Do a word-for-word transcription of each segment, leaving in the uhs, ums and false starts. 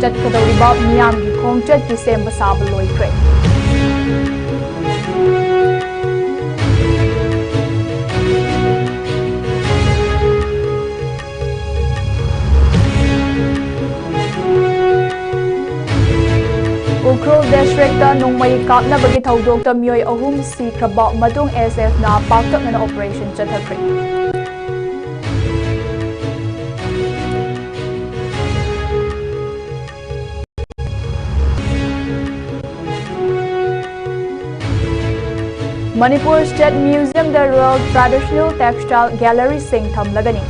ꯆꯠꯀꯗꯧꯔꯤꯕ ꯃꯤꯌꯥꯝꯒꯤ ꯈꯣꯡꯆꯠꯀꯤ ꯁꯦꯝꯕ ꯁꯥꯕ ꯂꯣꯏꯈ꯭ꯔꯦ꯫ ꯎꯈ꯭ꯔꯨꯜ ꯗꯤꯁꯇ꯭ꯔꯤꯛꯇ ꯅꯣꯡꯃꯩ ꯀꯥꯞꯅꯕꯒꯤ ꯊꯧꯗꯣꯛꯇ ꯃꯤꯑꯣꯏ ꯑꯍꯨꯝ ꯁꯤꯈ꯭ꯔꯕ ꯃꯇꯨꯡ ꯑꯦꯁ ꯑꯦꯐꯅ ꯄꯥꯛꯇꯛꯅꯅ ꯑꯣꯄꯔꯦꯁꯟ ꯆꯠꯊꯈ꯭ꯔꯦ꯫ ꯃꯅꯤꯄꯨꯔ ꯁ꯭ꯇꯦꯠ ꯃ꯭ꯌꯨꯖꯤꯌꯝꯗ ꯔꯣꯌꯦꯜ ꯇ꯭ꯔꯦꯗꯤꯁꯅꯦꯜ ꯇꯦꯛꯁꯇꯥꯏꯜ ꯒꯦꯂꯔꯤꯁꯤꯡ ꯊꯝꯂꯒꯅꯤ꯫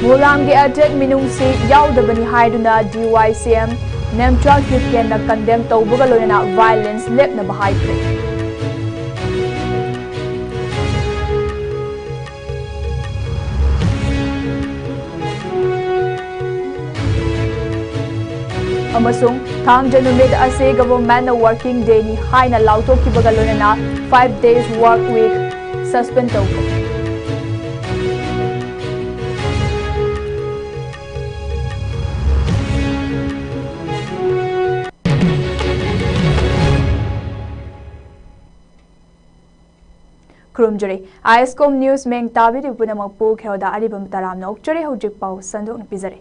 ꯃꯣꯂꯥꯝꯒꯤ ꯑꯦꯇꯦꯛ ꯃꯤꯅꯨꯡꯁꯤ ꯌꯥꯎꯗꯕꯅꯤ ꯍꯥꯏꯗꯨꯅ ꯗꯤ ꯋꯥꯏ ꯁꯤ ꯑꯦꯝ ꯅꯦꯝꯆꯥ ꯀꯤꯞꯀꯦꯟꯅ ꯀꯟꯗꯦꯝ ꯇꯧꯕꯒ ꯂꯣꯏꯅꯅ ꯚꯥꯏꯑꯣꯂꯦꯟꯁ ꯂꯦꯞꯅꯕ ꯍꯥꯏꯈ꯭ꯔꯦ꯫ ꯑꯃꯁꯨꯡ ꯊꯥꯡꯖ ꯅꯨꯃꯤꯠ ꯑꯁꯤ ꯒꯚꯔꯟꯃꯦꯟꯠꯅ ꯋꯥꯔꯀꯤꯡ ꯗꯦꯅꯤ ꯍꯥꯏꯅ ꯂꯥꯎꯊꯣꯛꯈꯤꯕꯒ ꯂꯣꯏꯅꯅ five days work week suspend ꯇꯧꯈ꯭ꯔꯦ꯫ ꯈꯨꯔꯨꯝꯖꯔꯤ꯫ ꯑꯥꯏ ꯑꯦꯁ ꯀꯣꯝ ꯅ꯭ꯌꯨꯁ ꯃꯦꯡ ꯇꯥꯕꯤꯔꯤꯕ ꯄꯨꯝꯅꯃꯛꯄꯨ ꯈꯦꯔꯣꯗ ꯑꯔꯤꯕꯝ ꯇꯔꯥꯝꯅ ꯑꯣꯛꯆꯔꯤ꯫ ꯍꯧꯖꯤꯛ ꯄꯥꯎ ꯁꯟꯗꯣꯛꯅ ꯄꯤꯖꯔꯤ꯫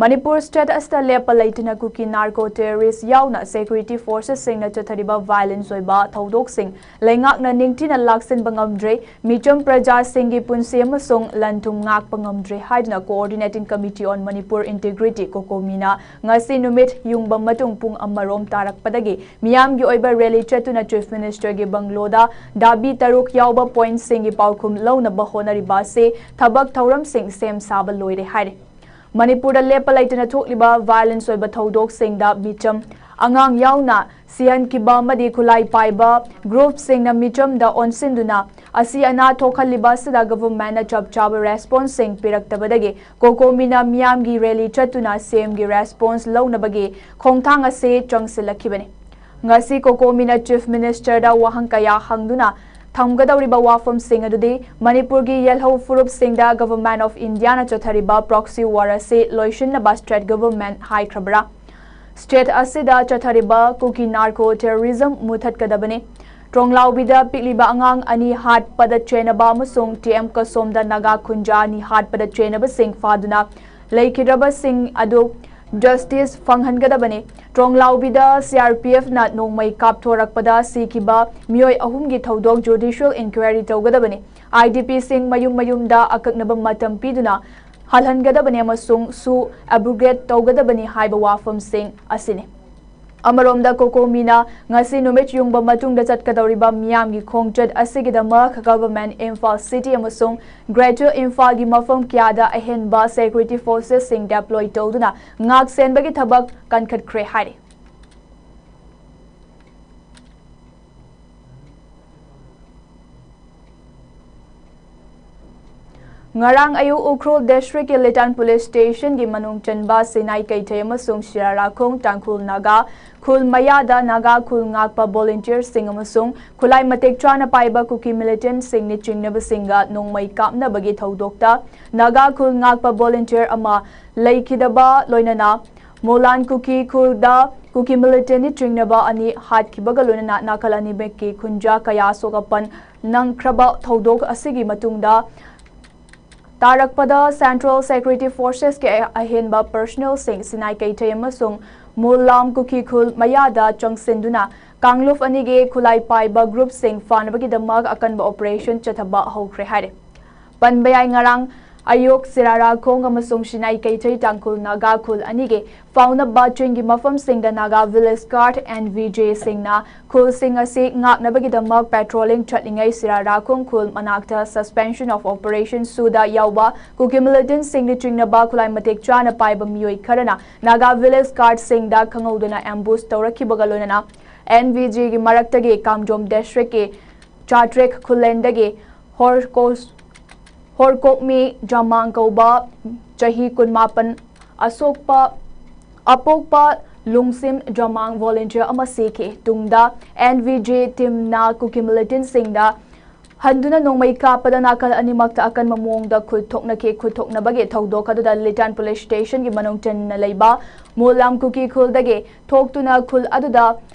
ꯃꯅꯤꯄꯨꯔ ꯁ꯭ꯇꯦꯠ ꯑꯁꯤꯗ ꯂꯦꯞꯄ ꯂꯩꯇꯅ ꯀꯨꯀꯤ ꯅꯥꯔꯀꯣ ꯇꯦꯔꯣꯔꯤꯁ꯭ꯠ ꯌꯥꯎꯅ ꯁꯦꯀ꯭ꯌꯨꯔꯤꯇꯤ ꯐꯣꯔꯁꯦꯁꯁꯤꯡꯅ ꯆꯠꯊꯔꯤꯕ ꯚꯥꯏꯑꯣꯂꯦꯟꯁ ꯑꯣꯏꯕ ꯊꯧꯗꯣꯛꯁꯤꯡ ꯂꯩꯉꯥꯛꯅ ꯅꯤꯡꯊꯤꯅ ꯂꯥꯛꯁꯤꯟꯕ ꯉꯝꯗ꯭ꯔꯦ, ꯃꯤꯆꯝ ꯄ꯭ꯔꯖꯥꯁꯤꯡꯒꯤ ꯄꯨꯟꯁꯤ ꯑꯃꯁꯨꯡ ꯂꯟ-ꯊꯨꯝ ꯉꯥꯛꯄ ꯉꯝꯗ꯭ꯔꯦ ꯍꯥꯏꯗꯨꯅ Coordinating Committee on Manipur Integrity, ꯀꯣꯀꯣꯃꯤꯅ ꯉꯁꯤ ꯅꯨꯃꯤꯠ ꯌꯨꯡꯕ ꯃꯇꯨꯡ ꯄꯨꯡ ꯑꯃꯔꯣꯝ ꯇꯥꯔꯛꯄꯗꯒꯤ ꯃꯤꯌꯥꯝꯒꯤ ꯑꯣꯏꯕ ꯔꯦꯂꯤ ꯆꯠꯇꯨꯅ ꯆꯤꯐ ꯃꯤꯅꯤꯁꯇꯔꯒꯤ ꯕꯪꯒ꯭ꯂꯣꯗ ꯗꯥꯕꯤ ꯇꯔꯨꯛ ꯌꯥꯎꯕ ꯄꯣꯏꯟꯠꯁꯤꯡꯒꯤ ꯄꯥꯎꯈꯨꯝ ꯂꯧꯅꯕ ꯍꯣꯠꯅꯔꯤꯕ ꯑꯁꯤ ꯊꯕꯛ ꯊꯧꯔꯝꯁꯤꯡ ꯁꯦꯝ ꯁꯥꯕ ꯂꯣꯏꯔꯦ ꯍꯥꯏꯔꯦ꯫ ꯃꯅꯤꯄꯨꯔꯗ ꯂꯦꯞꯄ ꯂꯩꯇꯅ ꯊꯣꯛꯂꯤꯕ ꯚꯥꯏꯑꯣꯂꯦꯟꯁ ꯑꯣꯏꯕ ꯊꯧꯗꯣꯛꯁꯤꯡꯗ ꯃꯤꯆꯝ ꯑꯉꯥꯡ ꯌꯥꯎꯅ ꯁꯤꯍꯟꯈꯤꯕ ꯑꯃꯗꯤ ꯈꯨꯠꯂꯥꯏ ꯄꯥꯏꯕ groupꯁꯤꯡꯅ ꯃꯤꯆꯝꯗ ꯑꯣꯟꯁꯤꯟꯗꯨꯅ ꯑꯁꯤ ꯑꯅꯥ ꯊꯣꯛꯍꯜꯂꯤꯕ ꯑꯁꯤꯗ governmentꯅ ꯆꯞ ꯆꯥꯕ responseꯁꯤꯡ ꯄꯤꯔꯛꯇꯕꯗꯒꯤ COCOMIꯅ ꯃꯤꯌꯥꯝꯒꯤ rally ꯆꯠꯇꯨꯅ CMꯒꯤ response ꯂꯧꯅꯕꯒꯤ ꯈꯣꯡꯊꯥꯡ ꯑꯁꯤ ꯆꯪꯁꯤꯜꯂꯛꯈꯤꯕꯅꯤ꯫ ꯉꯁꯤ COCOMIꯅ Chief Ministerꯗ ꯋꯥꯍꯪ ꯀꯌꯥ ꯍꯪꯗꯨꯅ ꯊꯝꯒꯗꯧꯔꯤꯕ ꯋꯥꯐꯝꯁꯤꯡ ꯑꯗꯨꯗꯤ ꯃꯅꯤꯄꯨꯔꯒꯤ ꯌꯦꯜꯍꯧ ꯐꯨꯔꯨꯞꯁꯤꯡꯗ Government of Indiaꯅ ꯆꯠꯊꯔꯤꯕ proxy war ꯑꯁꯤ ꯂꯣꯏꯁꯤꯟꯅꯕ state government ꯍꯥꯏꯈ꯭ꯔꯕ꯭ꯔꯥ? State ꯑꯁꯤꯗ ꯆꯠꯊꯔꯤꯕ ꯀꯨꯀꯤ narco terrorism ꯃꯨꯊꯠꯀꯗꯕꯅꯤ꯫ ꯇ꯭ꯔꯣꯡꯂꯥꯎꯕꯤꯗ ꯄꯤꯛꯂꯤꯕ ꯑꯉꯥꯡ ꯑꯅꯤ ꯍꯥꯠꯄꯗ ꯆꯦꯟꯅꯕ ꯑꯃꯁꯨꯡ ꯇꯤ ꯑꯦꯝ ꯀꯁꯣꯝꯗ ꯅꯥꯒꯥ ꯈꯨꯟꯖꯥ ꯑꯅꯤ ꯍꯥꯠꯄꯗ ꯆꯦꯟꯅꯕꯁꯤꯡ ꯐꯥꯗꯨꯅ ꯂꯩꯈꯤꯗ꯭ꯔꯕꯁꯤꯡ ꯑꯗꯨ justice ꯐꯪꯍꯟꯒꯗꯕꯅꯤ꯫ ꯇ꯭ꯔꯣꯡꯂꯥꯎꯕꯤꯗ ꯁꯤ ꯑꯥꯔ ꯄꯤ ꯑꯦꯐꯅ ꯅꯣꯡꯃꯩ ꯀꯥꯞꯊꯣꯔꯛꯄꯗ ꯁꯤꯈꯤꯕ ꯃꯤꯑꯣꯏ ꯑꯍꯨꯝꯒꯤ ꯊꯧꯗꯣꯛ judicial inquiry ꯇꯧꯒꯗꯕꯅꯤ꯫ ꯑꯥꯏ ꯗꯤ ꯄꯤꯁꯤꯡ ꯃꯌꯨꯝ ꯃꯌꯨꯝꯗ ꯑꯀꯛꯅꯕ ꯃꯇꯝ ꯄꯤꯗꯨꯅ ꯍꯜꯍꯟꯒꯗꯕꯅꯤ ꯑꯃꯁꯨꯡ ꯁꯨ abrogate ꯇꯧꯒꯗꯕꯅꯤ ꯍꯥꯏꯕ ꯋꯥꯐꯝꯁꯤꯡ ꯑꯁꯤꯅꯤ꯫ ꯑꯃꯔꯣꯝꯗ COCOMIꯅ ꯉꯁꯤ ꯅꯨꯃꯤꯠ ꯌꯨꯡꯕ ꯃꯇꯨꯡꯗ ꯆꯠꯀꯗꯧꯔꯤꯕ ꯃꯤꯌꯥꯝꯒꯤ ꯈꯣꯡꯆꯠ ꯑꯁꯤꯒꯤꯗꯃꯛ Government Imphal City ꯑꯃꯁꯨꯡ Greater Imphalꯒꯤ ꯃꯐꯝ ꯀꯌꯥꯗ ꯑꯍꯦꯟꯕ security forcesꯁꯤꯡ deploy ꯇꯧꯗꯨꯅ ꯉꯥꯛ ꯁꯦꯟꯕꯒꯤ ꯊꯕꯛ ꯀꯟꯈꯠꯈ꯭ꯔꯦ ꯍꯥꯏꯔꯤ꯫ ꯉꯔꯥꯡ ꯑꯌꯨꯛ ꯎꯈ꯭ꯔꯨꯜ districtꯀꯤ ꯂꯤꯇꯥꯟ police stationꯒꯤ ꯃꯅꯨꯡ ꯆꯟꯕ ꯁꯤꯅꯥꯏ ꯀꯩꯊꯩ ꯑꯃꯁꯨꯡ ꯁꯤꯔꯥꯔꯥꯈꯣꯡ ꯇꯥꯡꯈꯨꯜ ꯅꯥꯒꯥ ꯈꯨꯜ ꯃꯌꯥꯗ ꯅꯥꯒꯥ ꯈꯨꯜ ꯉꯥꯛꯄ volunteerꯁꯤꯡ ꯑꯃꯁꯨꯡ ꯈꯨꯠꯂꯥꯏ ꯃꯇꯤꯛ ꯆꯥꯅ ꯄꯥꯏꯕ ꯀꯨꯀꯤ militantꯁꯤꯡꯅ ꯆꯤꯡꯅꯕꯁꯤꯡꯒ ꯅꯣꯡꯃꯩ ꯀꯥꯞꯅꯕꯒꯤ ꯊꯧꯗꯣꯛꯇ ꯅꯥꯒꯥ ꯈꯨꯜ ꯉꯥꯛꯄ volunteer ꯑꯃ ꯂꯩꯈꯤꯗꯕ ꯂꯣꯏꯅꯅ ꯃꯣꯂꯥꯟ ꯀꯨꯀꯤ ꯈꯨꯜꯗ ꯀꯨꯀꯤ militantꯅ ꯆꯤꯡꯅꯕ ꯑꯅꯤ ꯍꯥꯠꯈꯤꯕꯒ ꯂꯣꯏꯅꯅ ꯅꯥꯀꯜ ꯑꯅꯤꯃꯛꯀꯤ ꯈꯨꯟꯖꯥ ꯀꯌꯥ ꯑꯁꯣꯛ ꯑꯄꯟ ꯅꯪꯈ꯭ꯔꯕ ꯊꯧꯗꯣꯛ ꯑꯁꯤꯒꯤ ꯃꯇꯨꯡꯗ ꯇꯥꯔꯛꯄꯗ Central Security Forcesꯀꯤ ꯑꯍꯦꯟꯕ personnelꯁꯤꯡ ꯁꯤꯅꯥꯏ ꯀꯩꯊꯩ ꯑꯃꯁꯨꯡ ꯃꯨꯜꯂꯥꯝ ꯀꯨꯀꯤ ꯈꯨꯜ ꯃꯌꯥꯗ ꯆꯪꯁꯤꯟꯗꯨꯅ ꯀꯥꯡꯂꯨꯞ ꯑꯅꯤꯒꯤ ꯈꯨꯠꯂꯥꯏ ꯄꯥꯏꯕ groupꯁꯤꯡ ꯐꯥꯅꯕꯒꯤꯗꯃꯛ ꯑꯀꯟꯕ operation ꯆꯠꯊꯕ ꯍꯧꯈ꯭ꯔꯦ ꯍꯥꯏꯔꯤ꯫ ꯄꯟꯕ ꯌꯥꯏ, ꯉꯔꯥꯡ ꯑꯌꯣꯛ, ꯁꯤꯔꯥꯔꯥꯈꯣꯡ ꯑꯃꯁꯨꯡ ꯁꯤꯅꯥꯏ ꯀꯩꯊꯩ ꯇꯥꯡꯈꯨꯜ ꯅꯥꯒꯥ ꯈꯨꯜ ꯑꯅꯤꯒꯤ ꯐꯥꯎꯅꯕ ꯆꯤꯡꯒꯤ ꯃꯐꯝꯁꯤꯡꯗ ꯅꯥꯒꯥ ꯚꯤꯂꯦꯖ ꯒꯥꯔꯗ, ꯑꯦꯟ ꯚꯤ ꯖꯦꯁꯤꯡꯅ ꯈꯨꯜꯁꯤꯡ ꯑꯁꯤ ꯉꯥꯛꯅꯕꯒꯤꯗꯃꯛ ꯄꯦꯇ꯭ꯔꯣꯂꯤꯡ ꯆꯠꯂꯤꯉꯩ ꯁꯤꯔꯥꯔꯥꯈꯣꯡ ꯈꯨꯜ ꯃꯅꯥꯛꯇ Suspension of Operation ꯁꯨꯗ ꯌꯥꯎꯕ ꯀꯨꯀꯤ ꯃꯤꯂꯤꯇꯦꯟꯠꯁꯤꯡꯅ ꯆꯤꯡꯅꯕ ꯈꯨꯠꯂꯥꯏ ꯃꯇꯤꯛ ꯆꯥꯅ ꯄꯥꯏꯕ ꯃꯤꯑꯣꯏ ꯈꯔꯅ ꯅꯥꯒꯥ ꯚꯤꯂꯦꯖ ꯒꯥꯔꯗꯁꯤꯡꯗ ꯈꯪꯍꯧꯗꯅ ꯑꯦꯝꯕꯨꯁ ꯇꯧꯔꯛꯈꯤꯕꯒ ꯂꯣꯏꯅꯅ ꯑꯦꯟ ꯚꯤ ꯖꯦꯒꯤ ꯃꯔꯛꯇꯒꯤ ꯀꯥꯝꯖꯣꯝ ꯗꯤꯁꯇ꯭ꯔꯤꯛꯀꯤ ꯆꯥꯇ꯭ꯔꯦꯛ ꯈꯨꯜꯂꯦꯟꯗꯒꯤ ꯍꯣꯔꯀꯣꯁ-, ꯍꯣꯔꯀꯣꯛꯃꯤ ꯖꯃꯥꯡ ꯀꯧꯕ ꯆꯍꯤ ꯀꯨꯟꯃꯥꯄꯟ ꯑꯁꯣꯛꯄ, ꯑꯄꯣꯛꯄ ꯂꯨꯡꯁꯤꯝ ꯖꯃꯥꯡ ꯚꯣꯂꯨꯟꯇꯤꯌꯔ ꯑꯃ ꯁꯤꯈꯤ꯫ ꯇꯨꯡꯗ ꯑꯦꯟ ꯚꯤ ꯖꯦ ꯇꯤꯝꯅ ꯀꯨꯀꯤ ꯃꯤꯂꯤꯇꯦꯟꯠꯁꯤꯡꯗ ꯍꯟꯗꯨꯅ ꯅꯣꯡꯃꯩ ꯀꯥꯞꯄꯗ ꯅꯥꯀꯜ ꯑꯅꯤꯃꯛꯇ ꯑꯀꯟꯕ ꯃꯑꯣꯡꯗ ꯈꯨꯠ ꯊꯣꯛꯅꯈꯤ꯫ ꯈꯨꯠ ꯊꯣꯛꯅꯕꯒꯤ ꯊꯧꯗꯣꯛ ꯑꯗꯨꯗ ꯂꯤꯇꯥꯟ ꯄꯨꯂꯤꯁ ꯁ꯭ꯇꯦꯁꯟꯒꯤ ꯃꯅꯨꯡ ꯆꯟꯅ ꯂꯩꯕ ꯃꯣꯂꯥꯝ ꯀꯨꯀꯤ ꯈꯨꯜꯗꯒꯤ ꯊꯣꯛꯇꯨꯅ ꯈꯨꯜ ꯑꯗꯨꯗ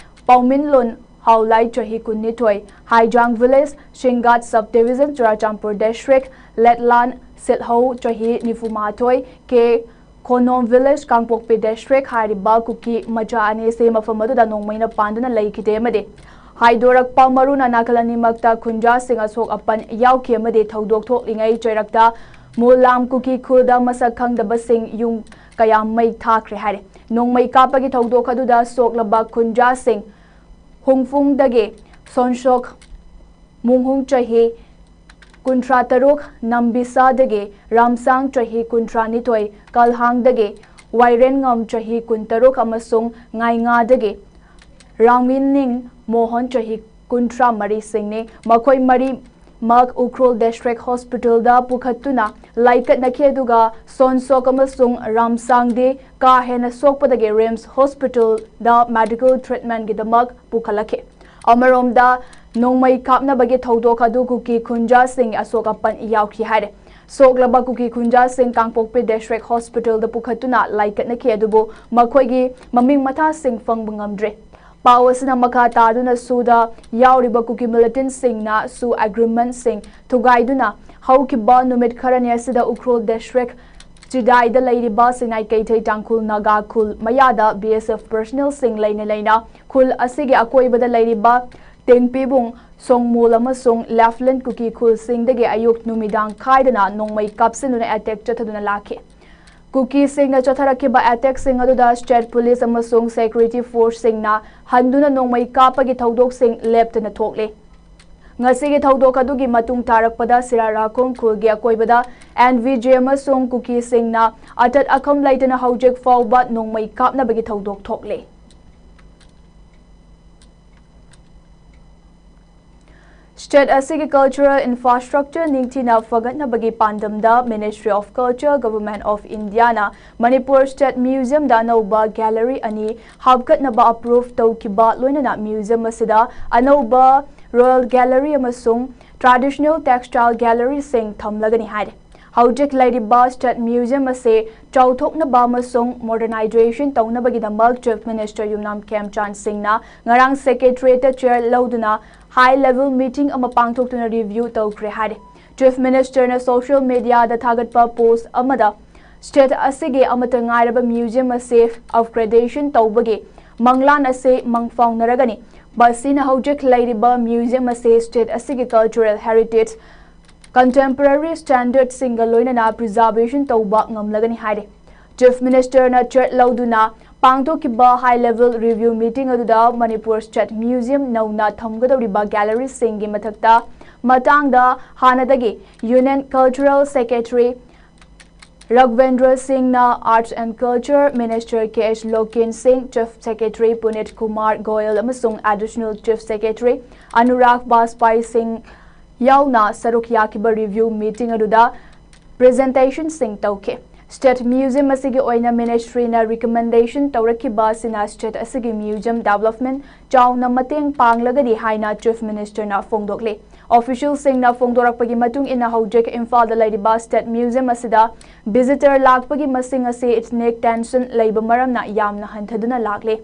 ꯄꯥꯎꯃꯤꯟꯂꯣꯟ ꯍꯥꯎꯂꯥꯏ ꯆꯍꯤ ꯀꯨꯟꯅꯤꯊꯣꯏ, Haijang village, Singngat sub division, Churachandpur district, Letlan Sithou ꯆꯍꯤ ꯅꯤꯐꯨꯃꯥꯊꯣꯏ, ꯀꯦ ꯈꯣꯅꯣꯝ ꯚꯤꯂꯦꯖ, ꯀꯥꯡꯄꯣꯛꯄꯤ ꯗꯤꯁꯇ꯭ꯔꯤꯛ ꯍꯥꯏꯔꯤꯕ ꯀꯨꯀꯤ ꯃꯆꯥ ꯑꯅꯤ ꯑꯁꯤ ꯃꯐꯝ ꯑꯗꯨꯗ ꯅꯣꯡꯃꯩꯅ ꯄꯥꯟꯗꯨꯅ ꯂꯩꯈꯤꯗꯦ ꯑꯃꯗꯤ ꯍꯥꯏꯗꯣꯔꯛꯄ ꯃꯔꯨꯅ ꯅꯥꯀꯜ ꯑꯅꯤꯃꯛꯇ ꯈꯨꯟꯖꯥꯁꯤꯡ ꯑꯁꯣꯛ ꯑꯄꯟ ꯌꯥꯎꯈꯤ ꯑꯃꯗꯤ ꯊꯧꯗꯣꯛ ꯊꯣꯛꯂꯤꯉꯩ ꯆꯩꯔꯛꯇ ꯃꯨꯂꯥꯝ ꯀꯨꯀꯤ ꯈꯨꯜꯗ ꯃꯁꯛ ꯈꯪꯗꯕꯁꯤꯡ ꯌꯨꯝ ꯀꯌꯥ ꯃꯩ ꯊꯥꯈ꯭ꯔꯦ ꯍꯥꯏꯔꯤ꯫ ꯅꯣꯡꯃꯩ ꯀꯥꯞꯄꯒꯤ ꯊꯧꯗꯣꯛ ꯑꯗꯨꯗ ꯁꯣꯛꯂꯕ ꯈꯨꯟꯖꯥꯁꯤꯡ ꯍꯨꯡꯐꯨꯡꯗꯒꯤ ꯁꯣꯟꯁꯣꯛ ꯃꯨꯡꯍꯨꯡ ꯆꯍꯤ ꯀꯨꯟꯊ꯭ꯔꯥ ꯇꯔꯨꯛ, ꯅꯝꯕꯤꯁꯥꯗꯒꯤ ꯔꯥꯝꯁꯥꯡ ꯆꯍꯤ ꯀꯨꯟꯊ꯭ꯔꯥ ꯅꯤꯊꯣꯏ, ꯀꯜꯍꯥꯡꯗꯒꯤ ꯋꯥꯏꯔꯦꯟꯉꯝ ꯆꯍꯤ ꯀꯨꯟ ꯇꯔꯨꯛ ꯑꯃꯁꯨꯡ ꯉꯥꯏꯉꯥꯗꯒꯤ ꯔꯥꯝꯋꯤꯟꯅꯤꯡ ꯃꯣꯍꯟ ꯆꯍꯤ ꯀꯨꯟꯊ꯭ꯔꯥ ꯃꯔꯤ ꯁꯤꯡꯅꯤ꯫ ꯃꯈꯣꯏ ꯃꯔꯤ ꯃꯛ ꯎꯈ꯭ꯔꯨꯜ ꯗꯤꯁꯇ꯭ꯔꯤꯛ ꯍꯣꯁꯄꯤꯇꯥꯜꯗ ꯄꯨꯈꯠꯇꯨꯅ ꯂꯥꯏꯀꯠꯅꯈꯤ, ꯑꯗꯨꯒ ꯁꯣꯟꯁꯣꯛ ꯑꯃꯁꯨꯡ ꯔꯥꯝꯁꯥꯡꯗꯤ ꯀꯥ ꯍꯦꯟꯅ ꯁꯣꯛꯄꯗꯒꯤ ꯔꯤꯝꯁ ꯍꯣꯁꯄꯤꯇꯥꯜꯗ ꯃꯦꯗꯤꯀꯦꯜ ꯇ꯭ꯔꯤꯠꯃꯦꯟꯠꯒꯤꯗꯃꯛ ꯄꯨꯈꯠꯂꯛꯈꯤ꯫ ꯑꯃꯔꯣꯝꯗ, ꯅꯣꯡꯃꯩ ꯀꯥꯞꯅꯕꯒꯤ ꯊꯧꯗꯣꯛ ꯑꯗꯨ ꯀꯨꯀꯤ ꯈꯨꯟꯖꯥꯁꯤꯡ ꯑꯁꯣꯛ ꯑꯄꯟ ꯌꯥꯎꯈꯤ ꯍꯥꯏꯔꯦ꯫ ꯁꯣꯛꯂꯕ ꯀꯨꯀꯤ ꯈꯨꯟꯖꯥꯁꯤꯡ ꯀꯥꯡꯄꯣꯛꯄꯤ ꯗꯤꯁꯇ꯭ꯔꯤꯛ ꯍꯣꯁꯄꯤꯇꯥꯜꯗ ꯄꯨꯈꯠꯇꯨꯅ ꯂꯥꯏꯀꯠꯅꯈꯤ, ꯑꯗꯨꯕꯨ ꯃꯈꯣꯏꯒꯤ ꯃꯃꯤꯡ ꯃꯊꯥꯁꯤꯡ ꯐꯪꯕ ꯉꯝꯗ꯭ꯔꯦ꯫ ꯄꯥꯎ ꯑꯁꯤꯅ ꯃꯈꯥ ꯇꯥꯗꯨꯅ ꯁꯨꯗ ꯌꯥꯎꯔꯤꯕ ꯀꯨꯀꯤ ꯃꯤꯂꯤꯇꯦꯟꯠꯁꯤꯡꯅ ꯁꯨ ꯑꯦꯒ꯭ꯔꯤꯃꯦꯟꯠꯁꯤꯡ ꯊꯨꯒꯥꯏꯗꯨꯅ ꯍꯧꯈꯤꯕ ꯅꯨꯃꯤꯠ ꯈꯔꯅꯤ ꯑꯁꯤꯗ ꯎꯈ꯭ꯔꯨꯜ ꯗꯤꯁꯇ꯭ꯔꯤꯛ ꯆꯤꯗꯥꯏꯗ ꯂꯩꯔꯤꯕ ꯁꯤꯅꯥꯏ ꯀꯩꯊꯩ ꯇꯥꯡꯈꯨꯜ ꯅꯥꯒꯥ ꯈꯨꯜ ꯃꯌꯥꯗ ꯕꯤ ꯑꯦꯁ ꯑꯦꯐ ꯄꯔꯁꯅꯦꯜꯁꯤꯡ ꯂꯩꯅ ꯂꯩꯅ ꯈꯨꯜ ꯑꯁꯤꯒꯤ ꯑꯀꯣꯏꯕꯗ ꯂꯩꯔꯤꯕ ꯇꯦꯡꯄꯤꯕꯨꯡ, ꯁꯣꯡꯃꯣꯜ ꯑꯃꯁꯨꯡ ꯂꯦꯐꯂꯦꯟ ꯀꯨꯀꯤ ꯈꯨꯜꯁꯤꯡꯗꯒꯤ ꯑꯌꯨꯛ ꯅꯨꯃꯤꯗꯥꯡ ꯈꯥꯏꯗꯅ ꯅꯣꯡꯃꯩ ꯀꯥꯞꯁꯤꯟꯗꯨꯅ ꯑꯦꯇꯦꯛ ꯆꯠꯊꯗꯨꯅ ꯂꯥꯛꯈꯤ꯫ ꯀꯨꯀꯤꯁꯤꯡꯅ ꯆꯠꯊꯔꯛꯈꯤꯕ ꯑꯦꯇꯦꯛꯁꯤꯡ ꯑꯗꯨꯗ ꯁ꯭ꯇꯦꯠ ꯄꯨꯂꯤꯁ ꯑꯃꯁꯨꯡ ꯁꯦꯀ꯭ꯌꯨꯔꯤꯇꯤ ꯐꯣꯔꯁꯁꯤꯡꯅ ꯍꯟꯗꯨꯅ ꯅꯣꯡꯃꯩ ꯀꯥꯞꯄꯒꯤ ꯊꯧꯗꯣꯛꯁꯤꯡ ꯂꯦꯞꯇꯅ ꯊꯣꯛꯂꯤ꯫ ꯉꯁꯤꯒꯤ ꯊꯧꯗꯣꯛ ꯑꯗꯨꯒꯤ ꯃꯇꯨꯡ ꯇꯥꯔꯛꯄꯗ ꯁꯤꯔꯥꯔꯥꯈꯣꯡ ꯈꯨꯜꯒꯤ ꯑꯀꯣꯏꯕꯗ ꯑꯦꯟ ꯚꯤ ꯖꯦ ꯑꯃꯁꯨꯡ ꯀꯨꯀꯤꯁꯤꯡꯅ ꯑꯇꯠ ꯑꯈꯝ ꯂꯩꯇꯅ ꯍꯧꯖꯤꯛ ꯐꯥꯎꯕ ꯅꯣꯡꯃꯩ ꯀꯥꯞꯅꯕꯒꯤ ꯊꯧꯗꯣꯛ ꯊꯣꯛꯂꯤ꯫ ꯁ꯭ꯇꯦꯠ ꯑꯁꯤꯒꯤ ꯀꯜꯆꯔꯦꯜ ꯏꯟꯐ꯭ꯔꯥꯁ꯭ꯇ꯭ꯔꯛꯆꯔ ꯅꯤꯡꯊꯤꯅ ꯐꯒꯠꯅꯕꯒꯤ ꯄꯥꯟꯗꯝꯗ Ministry of Culture, Government of Indiaꯅ ꯃꯅꯤꯄꯨꯔ ꯁ꯭ꯇꯦꯠ ꯃ꯭ꯌꯨꯖꯤꯌꯝꯗ ꯑꯅꯧꯕ ꯒꯦꯂꯔꯤ ꯑꯅꯤ ꯍꯥꯞꯀꯠꯅꯕ ꯑꯦꯄ꯭ꯔꯨꯚ ꯇꯧꯈꯤꯕ ꯂꯣꯏꯅꯅ ꯃ꯭ꯌꯨꯖꯤꯌꯝ ꯑꯁꯤꯗ ꯑꯅꯧꯕ ꯔꯣꯌꯦꯜ ꯒꯦꯂꯔꯤ ꯑꯃꯁꯨꯡ ꯇ꯭ꯔꯦꯗꯤꯁꯅꯦꯜ ꯇꯦꯛꯁꯇꯥꯏꯜ ꯒꯦꯂꯔꯤꯁꯤꯡ ꯊꯝꯂꯒꯅꯤ ꯍꯥꯏꯔꯤ꯫ ꯍꯧꯖꯤꯛ ꯂꯩꯔꯤꯕ ꯁ꯭ꯇꯦꯠ ꯃ꯭ꯌꯨꯖꯤꯌꯝ ꯑꯁꯤ ꯆꯥꯎꯊꯣꯛꯅꯕ ꯑꯃꯁꯨꯡ ꯃꯣꯗꯔꯅꯥꯏꯖꯦꯁꯟ ꯇꯧꯅꯕꯒꯤꯗꯃꯛ ꯆꯤꯐ ꯃꯤꯅꯤꯁꯇꯔ ꯌꯨꯝꯅꯥꯝ ꯈꯦꯝꯆꯥꯟ ꯁꯤꯡꯅ ꯉꯔꯥꯡ ꯁꯦꯀ꯭ꯔꯦꯇꯔꯤꯌꯦꯠꯇ ꯆꯤꯌꯔ ꯂꯧꯗꯨꯅ ꯍꯥꯏ ꯂꯦꯚꯦꯜ ꯃꯤꯇꯤꯡ ꯑꯃ ꯄꯥꯡꯊꯣꯛꯇꯨꯅ ꯔꯤꯚ꯭ꯌꯨ ꯇꯧꯈ꯭ꯔꯦ ꯍꯥꯏꯔꯤ꯫ ꯆꯤꯐ ꯃꯤꯅꯤꯁꯇꯔꯅ ꯁꯣꯁꯤꯌꯦꯜ ꯃꯤꯗꯤꯌꯥꯗ ꯊꯥꯒꯠꯄ ꯄꯣꯁ ꯑꯃꯗ ꯁ꯭ꯇꯦꯠ ꯑꯁꯤꯒꯤ ꯑꯃꯠꯇ ꯉꯥꯏꯔꯕ ꯃ꯭ꯌꯨꯖꯤꯌꯝ ꯑꯁꯤ ꯑꯞꯒ꯭ꯔꯦꯗꯦꯁꯟ ꯇꯧꯕꯒꯤ ꯃꯪꯂꯥꯟ ꯑꯁꯤ ꯃꯪ ꯐꯥꯎꯅꯔꯒꯅꯤ꯫ ꯃꯁꯤꯅ ꯍꯧꯖꯤꯛ ꯂꯩꯔꯤꯕ ꯃ꯭ꯌꯨꯖꯤꯌꯝ ꯑꯁꯤ ꯁ꯭ꯇꯦꯠ ꯑꯁꯤꯒꯤ ꯀꯜꯆꯔꯦꯜ ꯍꯦꯔꯤꯇꯦꯖ ꯀꯟꯇꯦꯝꯄꯔꯦꯔꯤ ꯁ꯭ꯇꯦꯟꯗꯔꯗꯁꯤꯡꯒ ꯂꯣꯏꯅꯅ ꯄ꯭ꯔꯤꯖꯥꯔꯕꯦꯁꯟ ꯇꯧꯕ ꯉꯝꯂꯒꯅꯤ ꯍꯥꯏꯔꯤ꯫ ꯆꯤꯐ ꯃꯤꯅꯤꯁꯇꯔꯅ ꯆꯤꯌꯔ ꯂꯧꯗꯨꯅ ꯄꯥꯡꯊꯣꯛꯈꯤꯕ ꯍꯥꯏ ꯂꯦꯚꯦꯜ ꯔꯤꯚ꯭ꯌꯨ ꯃꯤꯇꯤꯡ ꯑꯗꯨꯗ ꯃꯅꯤꯄꯨꯔ ꯁ꯭ꯇꯦꯠ ꯃ꯭ꯌꯨꯖꯤꯌꯝ ꯅꯧꯅ ꯊꯝꯒꯗꯧꯔꯤꯕ ꯒꯦꯂꯔꯤꯁꯤꯡꯒꯤ ꯃꯊꯛꯇ ꯃꯇꯥꯡꯗ ꯍꯥꯟꯅꯗꯒꯤ ꯌꯨꯅꯤꯌꯟ ꯀꯜꯆꯔꯦꯜ ꯁꯦꯀ꯭ꯔꯦꯇꯔꯤ ꯔꯘꯕꯦꯟꯗ꯭ꯔ ꯁꯤꯡꯅ, arts and culture minister K S Loken ꯁꯤꯡ, ꯆꯤꯐ ꯁꯦꯀ꯭ꯔꯦꯇꯔꯤ ꯄꯨꯅꯤꯠ ꯀꯨꯃꯥꯔ ꯒꯣꯌꯜ ꯑꯃꯁꯨꯡ additional chief secretary Anurag Bajpai ꯁꯤꯡ ꯌꯥꯎꯅ ꯁꯔꯨꯛ ꯌꯥꯈꯤꯕ ꯔꯤꯚ꯭ꯌꯨ ꯃꯤꯇꯤꯡ ꯑꯗꯨꯗ ꯄ꯭ꯔꯖꯦꯟꯇꯦꯁꯟꯁꯤꯡ ꯇꯧꯈꯤ꯫ ꯁ꯭ꯇꯦꯠ ꯃ꯭ꯌꯨꯖꯤꯌꯝ ꯑꯁꯤꯒꯤ ꯑꯣꯏꯅ ꯃꯤꯅꯤꯁꯇ꯭ꯔꯤꯅ ꯔꯤꯀꯃꯦꯟꯗꯦꯁꯟ ꯇꯧꯔꯛꯈꯤꯕ ꯑꯁꯤꯅ ꯁ꯭ꯇꯦꯠ ꯑꯁꯤꯒꯤ ꯃ꯭ꯌꯨꯖꯤꯌꯝ ꯗꯦꯚꯂꯞꯃꯦꯟ ꯆꯥꯎꯅ ꯃꯇꯦꯡ ꯄꯥꯡꯂꯒꯅꯤ ꯍꯥꯏꯅ ꯆꯤꯐ ꯃꯤꯅꯤꯁꯇꯔꯅ ꯐꯣꯡꯗꯣꯛꯂꯤ꯫ ꯑꯣꯐꯤꯁꯤꯌꯦꯜꯁꯤꯡꯅ ꯐꯣꯡꯗꯣꯔꯛꯄꯒꯤ ꯃꯇꯨꯡ ꯏꯟꯅ ꯍꯧꯖꯤꯛ ꯏꯝꯐꯥꯜꯗ ꯂꯩꯔꯤꯕ ꯁ꯭ꯇꯦꯠ ꯃ꯭ꯌꯨꯖꯤꯌꯝ ꯑꯁꯤꯗ ꯚꯤꯖꯤꯇꯔ ꯂꯥꯛꯄꯒꯤ ꯃꯁꯤꯡ ꯑꯁꯤ ꯏꯊꯅꯤꯛ ꯇꯦꯟꯁꯟ ꯂꯩꯕ ꯃꯔꯝꯅ ꯌꯥꯝꯅ ꯍꯟꯊꯗꯨꯅ ꯂꯥꯛꯂꯤ꯫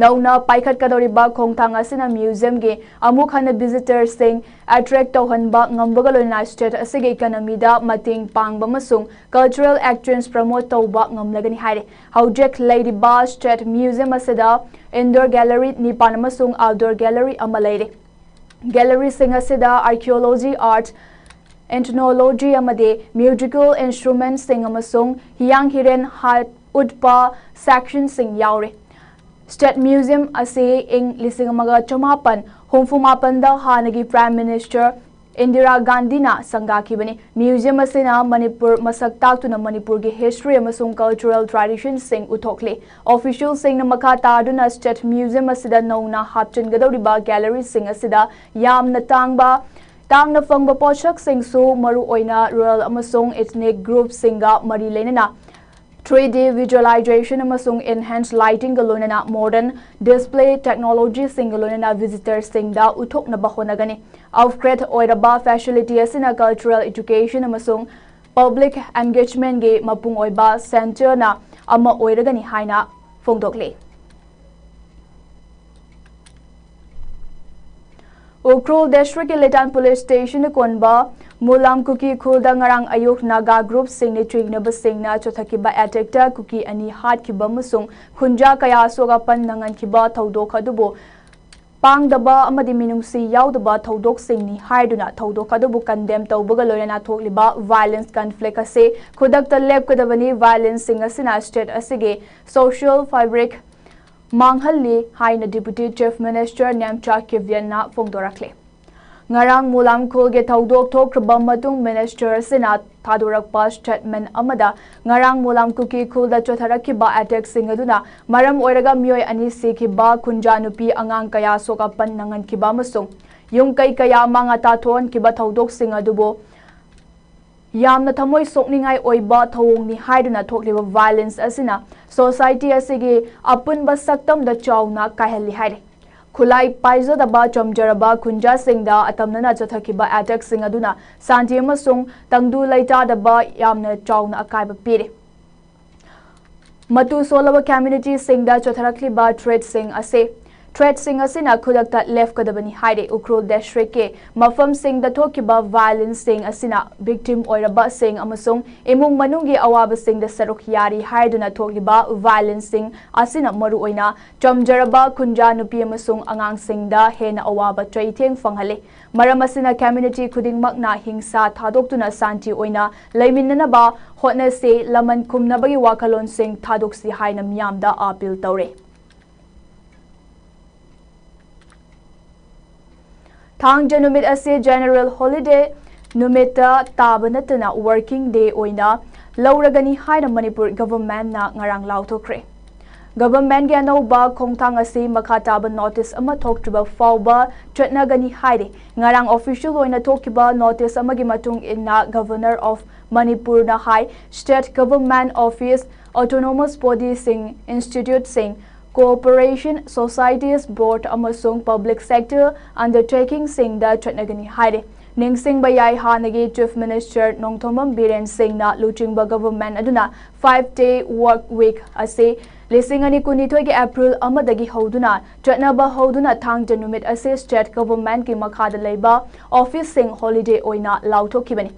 ꯅꯧꯅ ꯄꯥꯏꯈꯠꯀꯗꯧꯔꯤꯕ ꯈꯣꯡꯊꯥꯡ ꯑꯁꯤꯅ museumꯒꯤ ꯑꯃꯨꯛ ꯍꯟꯅ visitorꯁꯤꯡ attract ꯇꯧꯍꯟꯕ ꯉꯝꯕꯒ ꯂꯣꯏꯅꯅ state ꯑꯁꯤꯒꯤ economyꯗ ꯃꯇꯦꯡ ꯄꯥꯡꯕ ꯑꯃꯁꯨꯡ cultural exchange promote ꯇꯧꯕ ꯉꯝꯂꯒꯅꯤ ꯍꯥꯏꯔꯤ꯫ ꯍꯧꯖꯤꯛ ꯂꯩꯔꯤꯕ state museum ꯑꯁꯤꯗ indoor gallery ꯅꯤꯄꯥꯟ ꯑꯃꯁꯨꯡ outdoor gallery ꯑꯃ ꯂꯩꯔꯤ꯫ Galleryꯁꯤꯡ ꯑꯁꯤꯗ archaeology, art, ethnology ꯑꯃꯗꯤ musical instrumentsꯁꯤꯡ ꯑꯃꯁꯨꯡ ꯍꯤꯌꯥꯡ ꯍꯤꯔꯦꯟ ꯍꯥꯠ ꯎꯠꯄ sectionꯁꯤꯡ ꯌꯥꯎꯔꯤ꯫ State Museum ꯑꯁꯤ ꯏꯪ ꯂꯤꯁꯤꯡ ꯑꯃꯒ ꯆꯃꯥꯄꯟ ꯍꯨꯝꯐꯨ ꯃꯥꯄꯟꯗ ꯍꯥꯟꯅꯒꯤ Prime Minister ꯏꯟꯗꯤꯔꯥ ꯒꯥꯟꯙꯤꯅ ꯁꯪꯒꯥꯈꯤꯕꯅꯤ꯫ Museum ꯑꯁꯤꯅ ꯃꯅꯤꯄꯨꯔ ꯃꯁꯛ ꯇꯥꯛꯇꯨꯅ ꯃꯅꯤꯄꯨꯔꯒꯤ history ꯑꯃꯁꯨꯡ cultural traditionꯁꯤꯡ ꯎꯠꯊꯣꯛꯂꯤ꯫ Officialꯁꯤꯡꯅ ꯃꯈꯥ ꯇꯥꯗꯨꯅ state museum ꯑꯁꯤꯗ ꯅꯧꯅ ꯍꯥꯞꯆꯤꯟꯒꯗꯧꯔꯤꯕ galleryꯁꯤꯡ ꯑꯁꯤꯗ ꯌꯥꯝꯅ ꯇꯥꯡꯕ, ꯇꯥꯡꯅ ꯐꯪꯕ ꯄꯣꯠꯁꯛꯁꯤꯡꯁꯨ, ꯃꯔꯨꯑꯣꯏꯅ rural ꯑꯃꯁꯨꯡ ethnic groupꯁꯤꯡꯒ ꯃꯔꯤ ꯂꯩꯅꯅ three D visualization ꯑꯃꯁꯨꯡ enhanced lightingꯒ ꯂꯣꯏꯅꯅ modern display technologyꯁꯤꯡꯒ ꯂꯣꯏꯅꯅ visitorꯁꯤꯡꯗ ꯎꯠꯊꯣꯛꯅꯕ ꯍꯣꯠꯅꯒꯅꯤ꯫ Upgrade ꯑꯣꯏꯔꯕ facility ꯑꯁꯤꯅ cultural education ꯑꯃꯁꯨꯡ public engagementꯀꯤ ꯃꯄꯨꯡ ꯑꯣꯏꯕ centreꯅ ꯑꯃ ꯑꯣꯏꯔꯒꯅꯤ ꯍꯥꯏꯅ ꯐꯣꯡꯗꯣꯛꯂꯤ꯫ ꯎꯈ꯭ꯔꯨꯜ districtꯀꯤ ꯂꯤꯇꯥꯟ police stationꯗ ꯀꯣꯟꯕ ꯃꯨꯂꯥꯝ ꯀꯨꯀꯤ ꯈꯨꯜꯗ ꯉꯔꯥꯡ ꯑꯌꯨꯛ Naga groupꯁꯤꯡꯅ ꯆꯤꯡꯅꯕꯁꯤꯡꯅ ꯆꯠꯊꯈꯤꯕ attackꯇ ꯀꯨꯀꯤ ꯑꯅꯤ ꯍꯥꯠꯈꯤꯕ ꯑꯃꯁꯨꯡ ꯈꯨꯟꯖꯥ ꯀꯌꯥ ꯑꯁꯣꯛ ꯑꯄꯟ ꯅꯪꯍꯟꯈꯤꯕ ꯊꯧꯗꯣꯛ ꯑꯗꯨꯕꯨ ꯄꯥꯡꯗꯕ ꯑꯃꯗꯤ ꯃꯤꯅꯨꯡꯁꯤ ꯌꯥꯎꯗꯕ ꯊꯧꯗꯣꯛꯁꯤꯡꯅꯤ ꯍꯥꯏꯗꯨꯅ ꯊꯧꯗꯣꯛ ꯑꯗꯨꯕꯨ condemn ꯇꯧꯕꯒ ꯂꯣꯏꯅꯅ ꯊꯣꯛꯂꯤꯕ violence conflict ꯑꯁꯤ ꯈꯨꯗꯛꯇ ꯂꯦꯞꯀꯗꯕꯅꯤ꯫ Violenceꯁꯤꯡ ꯑꯁꯤꯅ state ꯑꯁꯤꯒꯤ social fabric ꯃꯥꯡꯍꯜꯂꯤ ꯍꯥꯏꯅ Deputy Chief Minister ꯅꯦꯝꯆꯥ ꯀꯤꯞꯒꯦꯟꯅ ꯐꯣꯡꯗꯣꯔꯛꯂꯤ꯫ ꯉꯔꯥꯡ ꯃꯨꯂꯥꯝ ꯈꯨꯜꯒꯤ ꯊꯧꯗꯣꯛ ꯊꯣꯛꯈ꯭ꯔꯕ ꯃꯇꯨꯡ minister ꯑꯁꯤꯅ ꯊꯥꯗꯣꯔꯛꯄ statement ꯑꯃꯗ ꯉꯔꯥꯡ ꯃꯨꯂꯥꯝ ꯀꯨꯀꯤ ꯈꯨꯜꯗ ꯆꯠꯊꯔꯛꯈꯤꯕ attackꯁꯤꯡ ꯑꯗꯨꯅ ꯃꯔꯝ ꯑꯣꯏꯔꯒ ꯃꯤꯑꯣꯏ ꯑꯅꯤ ꯁꯤꯈꯤꯕ, ꯈꯨꯟꯖꯥ ꯅꯨꯄꯤ ꯑꯉꯥꯡ ꯀꯌꯥ ꯁꯣꯛ ꯑꯄꯟ ꯅꯪꯍꯟꯈꯤꯕ ꯑꯃꯁꯨꯡ ꯌꯨꯝ ꯀꯩ ꯀꯌꯥ ꯃꯥꯡ ꯑꯇꯥ ꯊꯣꯛꯍꯟꯈꯤꯕ ꯊꯧꯗꯣꯛꯁꯤꯡ ꯑꯗꯨꯕꯨ ꯌꯥꯝꯅ ꯊꯃꯣꯏ ꯁꯣꯛꯅꯤꯡꯉꯥꯏ ꯑꯣꯏꯕ ꯊꯧꯑꯣꯡꯅꯤ ꯍꯥꯏꯗꯨꯅ ꯊꯣꯛꯂꯤꯕ violence ꯑꯁꯤꯅ society ꯑꯁꯤꯒꯤ ꯑꯄꯨꯟꯕ ꯁꯛꯇꯝꯗ ꯆꯥꯎꯅ ꯀꯥꯏꯍꯜꯂꯤ ꯍꯥꯏꯔꯤ꯫ ꯈꯨꯠꯂꯥꯏ ꯄꯥꯏꯖꯗꯕ ꯆꯝꯖꯔꯕ ꯈꯨꯟꯖꯥꯁꯤꯡꯗ ꯑꯇꯝꯅꯅ ꯆꯠꯊꯈꯤꯕ attackꯁꯤꯡ ꯑꯗꯨꯅ ꯁꯥꯟꯇꯤ ꯑꯃꯁꯨꯡ ꯇꯪꯗꯨ ꯂꯩꯇꯥꯗꯕ ꯌꯥꯝꯅ ꯆꯥꯎꯅ ꯑꯀꯥꯏꯕ ꯄꯤꯔꯤ꯫ ꯃꯇꯨ ꯁꯣꯜꯂꯕ ꯀꯝꯃ꯭ꯌꯨꯅꯤꯇꯤꯁꯤꯡꯗ ꯆꯠꯊꯔꯛꯂꯤꯕ ꯊ꯭ꯔꯦꯠꯁꯤꯡ ꯑꯁꯤ ꯊ꯭ꯔꯦꯠꯁꯤꯡ ꯑꯁꯤꯅ ꯈꯨꯗꯛꯇ ꯂꯦꯞꯀꯗꯕꯅꯤ ꯍꯥꯏꯔꯦ꯫ ꯎꯈ꯭ꯔꯨꯜ ꯗꯤꯁꯇ꯭ꯔꯤꯛꯀꯤ ꯃꯐꯝꯁꯤꯡꯗ ꯊꯣꯛꯈꯤꯕ ꯚꯥꯏꯑꯣꯂꯦꯟꯁꯁꯤꯡ ꯑꯁꯤꯅ ꯚꯤꯛꯇꯤꯝ ꯑꯣꯏꯔꯕꯁꯤꯡ ꯑꯃꯁꯨꯡ ꯏꯃꯨꯡ ꯃꯅꯨꯡꯒꯤ ꯑꯋꯥꯕꯁꯤꯡꯗ ꯁꯔꯨꯛ ꯌꯥꯔꯤ ꯍꯥꯏꯗꯨꯅ ꯊꯣꯛꯂꯤꯕ ꯚꯥꯏꯑꯣꯂꯦꯟꯁꯁꯤꯡ ꯑꯁꯤꯅ ꯃꯔꯨꯑꯣꯏꯅ ꯆꯝꯖꯔꯕ ꯈꯨꯟꯖꯥ ꯅꯨꯄꯤ ꯑꯃꯁꯨꯡ ꯑꯉꯥꯡꯁꯤꯡꯗ ꯍꯦꯟꯅ ꯑꯋꯥꯕ ꯆꯩꯊꯦꯡ ꯐꯪꯍꯜꯂꯤ꯫ ꯃꯔꯝ ꯑꯁꯤꯅ ꯀꯝꯃ꯭ꯌꯨꯅꯤꯇꯤ ꯈꯨꯗꯤꯡꯃꯛꯅ ꯍꯤꯡꯁꯥ ꯊꯥꯗꯣꯛꯇꯨꯅ ꯁꯥꯟꯇꯤ ꯑꯣꯏꯅ ꯂꯩꯃꯤꯟꯅꯅꯕ ꯍꯣꯠꯅꯁꯤ, ꯂꯃꯟ ꯈꯨꯝꯅꯕꯒꯤ ꯋꯥꯈꯜꯂꯣꯟꯁꯤꯡ ꯊꯥꯗꯣꯛꯁꯤ ꯍꯥꯏꯅ ꯃꯤꯌꯥꯝꯗ ꯑꯥꯄꯤꯜ ꯇꯧꯔꯦ꯫ ꯊꯥꯡꯖ ꯅꯨꯃꯤꯠ ꯑꯁꯤ ꯖꯦꯅꯔꯦꯜ ꯍꯣꯂꯤꯗꯦ ꯅꯨꯃꯤꯠꯇ ꯇꯥꯕ ꯅꯠꯇꯅ ꯋꯥꯔꯀꯤꯡ ꯗꯦ ꯑꯣꯏꯅ ꯂꯧꯔꯒꯅꯤ ꯍꯥꯏꯅ ꯃꯅꯤꯄꯨꯔ ꯒꯚꯔꯟꯃꯦꯟꯠꯅ ꯉꯔꯥꯡ ꯂꯥꯎꯊꯣꯛꯈ꯭ꯔꯦ꯫ ꯒꯚꯔꯟꯃꯦꯟꯠꯀꯤ ꯑꯅꯧꯕ ꯈꯣꯡꯊꯥꯡ ꯑꯁꯤ ꯃꯈꯥ ꯇꯥꯕ ꯅꯣꯇꯤꯁ ꯑꯃ ꯊꯣꯛꯇ꯭ꯔꯤꯕ ꯐꯥꯎꯕ ꯆꯠꯅꯒꯅꯤ ꯍꯥꯏꯔꯤ꯫ ꯉꯔꯥꯡ ꯑꯣꯐꯤꯁꯤꯌꯦꯜ ꯑꯣꯏꯅ ꯊꯣꯛꯈꯤꯕ ꯅꯣꯇꯤꯁ ꯑꯃꯒꯤ ꯃꯇꯨꯡ ꯏꯟꯅ ꯒꯚꯔꯅꯔ ꯑꯣꯐ ꯃꯅꯤꯄꯨꯔꯅ ꯍꯥꯏ, ꯁ꯭ꯇꯦꯠ ꯒꯚꯔꯟꯃꯦꯟꯠ ꯑꯣꯐꯤꯁ, ꯑꯣꯇꯣꯅꯣꯃꯁ ꯕꯣꯗꯤꯁꯤꯡ, ꯏꯟꯁꯇꯤꯇ꯭ꯌꯨꯠꯁꯤꯡ, ꯀꯣꯑꯣꯄꯔꯦꯁꯟ ꯁꯣꯁꯥꯏꯇꯤꯁ, ꯕꯣꯔꯗ ꯑꯃꯁꯨꯡ ꯄꯕ꯭ꯂꯤꯛ ꯁꯦꯛꯇꯔ ꯑꯟꯗꯔꯇꯦꯀꯤꯡꯁꯤꯡꯗ ꯆꯠꯅꯒꯅꯤ ꯍꯥꯏꯔꯤ꯫ ꯅꯤꯡꯁꯤꯡꯕ ꯌꯥꯏ, ꯍꯥꯟꯅꯒꯤ ꯆꯤꯐ ꯃꯤꯅꯤꯁꯇꯔ ꯅꯣꯡꯊꯣꯝꯕꯝ ꯕꯤꯔꯦꯟ ꯁꯤꯡꯅ ꯂꯨꯆꯤꯡꯕ ꯒꯚꯔꯟꯃꯦꯟꯠ ꯑꯗꯨꯅ ꯐꯥꯏꯚ ꯗꯦ ꯋꯥꯔꯛ ꯋꯤꯛ ꯑꯁꯤ ꯂꯤꯁꯤꯡ ꯑꯅꯤ ꯀꯨꯟꯅꯤꯊꯣꯏꯒꯤ ꯑꯦꯄ꯭ꯔꯤꯜ ꯑꯃꯗꯒꯤ ꯍꯧꯗꯨꯅ ꯆꯠꯅꯕ ꯍꯧꯗꯨꯅ ꯊꯥꯡꯖ ꯅꯨꯃꯤꯠ ꯑꯁꯤ ꯁ꯭ꯇꯦꯠ ꯒꯚꯔꯟꯃꯦꯟꯠꯀꯤ ꯃꯈꯥꯗ ꯂꯩꯕ ꯑꯣꯐꯤꯁꯁꯤꯡ ꯍꯣꯂꯤꯗꯦ ꯑꯣꯏꯅ ꯂꯥꯎꯊꯣꯛꯈꯤꯕꯅꯤ꯫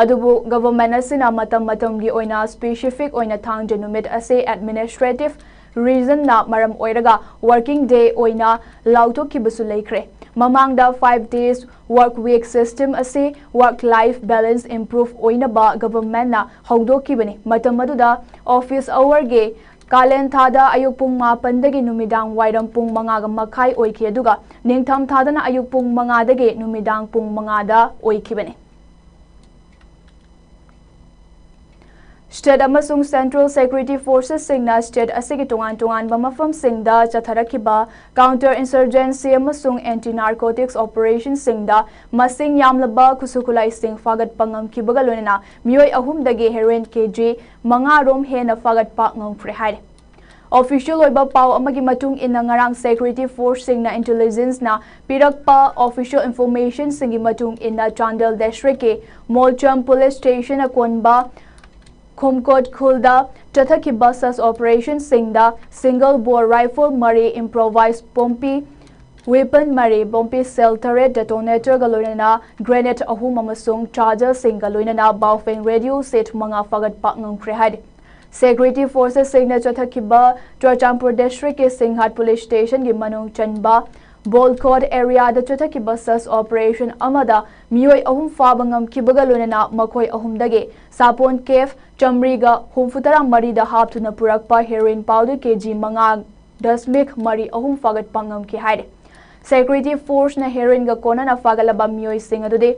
ꯑꯗꯨꯕꯨ ꯒꯚꯔꯟꯃꯦꯟꯠ ꯑꯁꯤꯅ ꯃꯇꯝ ꯃꯇꯝꯒꯤ ꯑꯣꯏꯅ ꯁ꯭ꯄꯦꯁꯤꯐꯤꯛ ꯑꯣꯏꯅ ꯊꯥꯡꯖ ꯅꯨꯃꯤꯠ ꯑꯁꯤ ꯑꯦꯗꯃꯤꯅꯤꯁꯇ꯭ꯔꯦꯇꯤꯚ ꯔꯤꯖꯟꯅ ꯃꯔꯝ ꯑꯣꯏꯔꯒ ꯋꯥꯔꯀꯤꯡ ꯗꯦ ꯑꯣꯏꯅ ꯂꯥꯎꯊꯣꯛꯈꯤꯕꯁꯨ ꯂꯩꯈ꯭ꯔꯦ꯫ ꯃꯃꯥꯡꯗ five days work week system ꯑꯁꯤ ꯋꯥꯔꯛ ꯂꯥꯏꯐ ꯕꯦꯂꯦꯟꯁ ꯏꯝꯄ꯭ꯔꯨꯚ ꯑꯣꯏꯅꯕ ꯒꯚꯔꯟꯃꯦꯟꯠꯅ ꯍꯧꯗꯣꯛꯈꯤꯕꯅꯤ꯫ ꯃꯇꯝ ꯑꯗꯨꯗ ꯑꯣꯐꯤꯁ ꯑꯋꯔꯒꯤ ꯀꯥꯂꯦꯟ ꯊꯥꯗ ꯑꯌꯨꯛ ꯄꯨꯡ ꯃꯥꯄꯟꯗꯒꯤ ꯅꯨꯃꯤꯗꯥꯡ ꯋꯥꯏꯔꯝ ꯄꯨꯡ ꯃꯉꯥꯒ ꯃꯈꯥꯏ ꯑꯣꯏꯈꯤ, ꯑꯗꯨꯒ ꯅꯤꯡꯊꯝ ꯊꯥꯗꯅ ꯑꯌꯨꯛ ꯄꯨꯡ ꯃꯉꯥꯗꯒꯤ ꯅꯨꯃꯤꯗꯥꯡ ꯄꯨꯡ ꯃꯉꯥꯗ ꯑꯣꯏꯈꯤꯕꯅꯤ꯫ ꯁ꯭ꯇꯦꯠ ꯑꯃꯁꯨꯡ ꯁꯦꯟꯇ꯭ꯔꯦꯜ ꯁꯦꯀ꯭ꯌꯨꯔꯤꯇꯤ ꯐꯣꯔꯁꯦꯁꯁꯤꯡꯅ ꯁ꯭ꯇꯦꯠ ꯑꯁꯤꯒꯤ ꯇꯣꯉꯥꯟ ꯇꯣꯉꯥꯟꯕ ꯃꯐꯝꯁꯤꯡꯗ ꯆꯠꯊꯔꯛꯈꯤꯕ ꯀꯥꯎꯟꯇꯔ ꯏꯟꯁꯔꯖꯦꯟꯁꯤ ꯑꯃꯁꯨꯡ ꯑꯦꯟꯇꯤ ꯅꯥꯔꯀꯣꯇꯤꯛꯁ ꯑꯣꯄꯔꯦꯁꯟꯁꯤꯡꯗ ꯃꯁꯤꯡ ꯌꯥꯝꯂꯕ ꯈꯨꯠꯁꯨ ꯈꯨꯠꯂꯥꯏꯁꯤꯡ ꯐꯥꯒꯠꯄ ꯉꯝꯈꯤꯕꯒ ꯂꯣꯏꯅꯅ ꯃꯤꯑꯣꯏ ꯑꯍꯨꯝꯗꯒꯤ ꯍꯦꯔꯣꯏꯟ ꯀꯦ ꯖꯤ ꯃꯉꯥ ꯔꯣꯝ ꯍꯦꯟꯅ ꯐꯥꯒꯠꯄ ꯉꯝꯈ꯭ꯔꯦ ꯍꯥꯏꯔꯤ꯫ ꯑꯣꯐꯤꯁꯤꯌꯦꯜ ꯑꯣꯏꯕ ꯄꯥꯎ ꯑꯃꯒꯤ ꯃꯇꯨꯡ ꯏꯟꯅ, ꯉꯔꯥꯡ ꯁꯦꯀ꯭ꯌꯨꯔꯤꯇꯤ ꯐꯣꯔꯁꯁꯤꯡꯅ ꯏꯟꯇꯦꯂꯤꯖꯦꯟꯁꯅ ꯄꯤꯔꯛꯄ ꯑꯣꯐꯤꯁꯤꯌꯦꯜ ꯏꯟꯐꯣꯔꯃꯦꯁꯟꯁꯤꯡꯒꯤ ꯃꯇꯨꯡ ꯏꯟꯅ, ꯆꯥꯟꯗꯦꯜ ꯗꯤꯁꯇ꯭ꯔꯤꯛꯀꯤ ꯃꯣꯜꯆꯝ ꯄꯨꯂꯤꯁ ꯁ꯭ꯇꯦꯁꯟ ꯑꯀꯣꯟꯕ ꯈꯣꯝꯀꯣꯠ ꯈꯨꯜꯗ ꯆꯠꯊꯈꯤꯕ search operationꯁꯤꯡꯗ single bore rifle ꯃꯔꯤ, improvised ꯄꯣꯝꯄꯤ weapon ꯃꯔꯤ, ꯄꯣꯝꯄꯤ shell ꯇꯔꯦꯠ, detonatorꯒ ꯂꯣꯏꯅꯅ grenade ꯑꯍꯨꯝ ꯑꯃꯁꯨꯡ chargerꯁꯤꯡꯒ ꯂꯣꯏꯅꯅ Baofeng radio set ꯃꯉꯥ ꯐꯥꯒꯠꯄ ꯉꯝꯈ꯭ꯔꯦ ꯍꯥꯏꯔꯤ꯫ Security forcesꯁꯤꯡꯅ ꯆꯠꯊꯈꯤꯕ ꯆꯨꯔꯆꯥꯟꯄꯨꯔ districtꯀꯤ ꯁꯤꯡꯍꯥꯠ police stationꯒꯤ ꯃꯅꯨꯡ ꯆꯟꯕ ꯕꯣꯜꯀꯣꯠ areaꯗ ꯆꯠꯊꯈꯤꯕ search operation ꯑꯃꯗ ꯃꯤꯑꯣꯏ ꯑꯍꯨꯝ ꯐꯥꯕ ꯉꯝꯈꯤꯕꯒ ꯂꯣꯏꯅꯅ ꯃꯈꯣꯏ ꯑꯍꯨꯝꯗꯒꯤ ꯁꯥꯄꯣꯟ case ꯆꯥꯃꯔꯤꯒ ꯍꯨꯝꯐꯨꯇꯔꯥ ꯃꯔꯤꯗ ꯍꯥꯞꯇꯨꯅ ꯄꯨꯔꯛꯄ heroin powder ꯀꯦ ꯖꯤ ꯃꯉꯥ ꯗꯁꯃꯤꯛ ꯃꯔꯤ ꯑꯍꯨꯝ ꯐꯥꯒꯠꯄ ꯉꯝꯈꯤ ꯍꯥꯏꯔꯤ꯫ Security forceꯅ heroinꯒ ꯀꯣꯟꯅꯅ ꯐꯥꯒꯠꯂꯕ ꯃꯤꯑꯣꯏꯁꯤꯡ ꯑꯗꯨꯗꯤ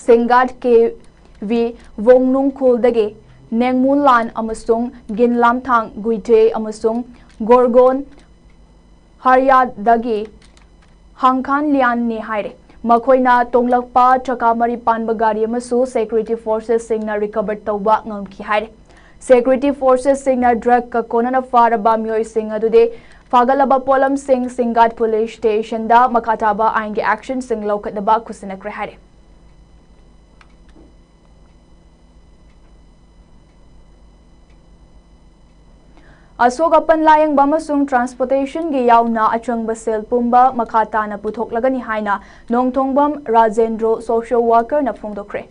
ꯁꯤꯡꯒꯥꯠ ꯀꯦ ꯚꯤ ꯋꯣꯡꯅꯨꯡ ꯈꯨꯜꯗꯒꯤ ꯅꯦꯡꯃꯨꯂꯥꯟ ꯑꯃꯁꯨꯡ ꯒꯤꯟꯂꯥꯝꯊꯥꯡ ꯒꯨꯏꯇꯦ ꯑꯃꯁꯨꯡ ꯒꯣꯔꯒꯣꯟ ꯍꯥꯔꯤꯌꯥꯗꯒꯤ ꯍꯥꯡꯈꯥꯟ ꯂꯤꯌꯥꯟꯅꯤ ꯍꯥꯏꯔꯦ꯫ ꯃꯈꯣꯏꯅ ꯇꯣꯡꯂꯛꯄ ꯆꯀꯥ ꯃꯔꯤ ꯄꯥꯟꯕ ꯒꯥꯔꯤ ꯑꯃꯁꯨ security forcesꯁꯤꯡꯅ recover ꯇꯧꯕ ꯉꯝꯈꯤ ꯍꯥꯏꯔꯦ꯫ Security forcesꯁꯤꯡꯅ drugꯀ ꯀꯣꯟꯅꯅ ꯐꯥꯔꯕ ꯃꯤꯑꯣꯏꯁꯤꯡ ꯑꯗꯨꯗꯤ ꯐꯥꯒꯠꯂꯕ ꯄꯣꯠꯂꯝꯁꯤꯡ ꯁꯤꯡꯒꯥꯠ police stationꯗ ꯃꯈꯥ ꯇꯥꯕ ꯑꯥꯏꯟꯒꯤ actionꯁꯤꯡ ꯂꯧꯈꯠꯅꯕ ꯈꯨꯠꯁꯤꯟꯅꯈ꯭ꯔꯦ ꯍꯥꯏꯔꯦ꯫ ꯑꯁꯣꯛ ꯑꯄꯟ ꯂꯥꯌꯦꯡꯕ ꯑꯃꯁꯨꯡ transportationꯒꯤ ꯌꯥꯎꯅ ꯑꯆꯪꯕ ꯁꯦꯜ ꯄꯨꯝꯕ ꯃꯈꯥ ꯇꯥꯅ ꯄꯨꯊꯣꯛꯂꯒꯅꯤ ꯍꯥꯏꯅ ꯅꯣꯡꯊꯣꯡꯕꯝ ꯔꯥꯖꯦꯟꯗ꯭ꯔꯣ social workerꯅ ꯐꯣꯡꯗꯣꯛꯈ꯭ꯔꯦ꯫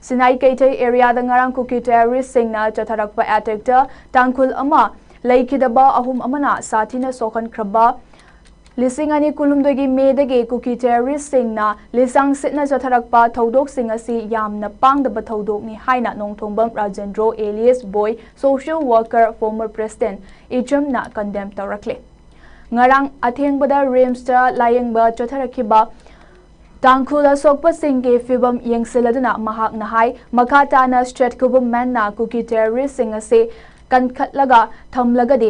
ꯁꯤꯅꯥꯏ ꯀꯩꯊꯩ areaꯗ ꯉꯔꯥꯡ ꯀꯨꯀꯤ terroristꯁꯤꯡꯅ ꯆꯠꯊꯔꯛꯄ attackꯇ ꯇꯥꯡꯈꯨꯜ ꯑꯃ ꯂꯩꯈꯤꯗꯕ ꯑꯍꯨꯝ ꯑꯃꯅ ꯁꯥꯊꯤꯅ ꯁꯣꯛꯍꯟꯈ꯭ꯔꯕ ꯂꯤꯁꯤꯡ ꯑꯅꯤ ꯀꯨꯟꯍꯨꯝꯗꯣꯏꯒꯤ ꯃꯦꯗꯒꯤ ꯀꯨꯀꯤ terroristꯁꯤꯡꯅ ꯂꯤꯁꯥꯡ ꯁꯤꯠꯅ ꯆꯠꯊꯔꯛꯄ ꯊꯧꯗꯣꯛꯁꯤꯡ ꯑꯁꯤ ꯌꯥꯝꯅ ꯄꯥꯡꯗꯕ ꯊꯧꯗꯣꯛꯅꯤ ꯍꯥꯏꯅ ꯅꯣꯡꯊꯣꯡꯕꯝ ꯔꯥꯖꯦꯟꯗ꯭ꯔꯣ alias ꯕꯣꯏ social worker former president ꯏꯆꯝꯅ condemn ꯇꯧꯔꯛꯂꯦ꯫ ꯉꯔꯥꯡ ꯑꯊꯦꯡꯕꯗ ꯔꯤꯝꯁꯇ ꯂꯥꯌꯦꯡꯕ ꯆꯠꯊꯔꯛꯈꯤꯕ ꯇꯥꯡꯈꯨꯜ ꯑꯁꯣꯛꯄꯁꯤꯡꯒꯤ ꯐꯤꯕꯝ ꯌꯦꯡꯁꯤꯜꯂꯗꯨꯅ ꯃꯍꯥꯛꯅ ꯍꯥꯏ, ꯃꯈꯥ ꯇꯥꯅ state governmentꯅ ꯀꯨꯀꯤ terroristꯁꯤꯡ ꯑꯁꯤ ꯀꯟꯈꯠꯂꯒ ꯊꯝꯂꯒꯗꯤ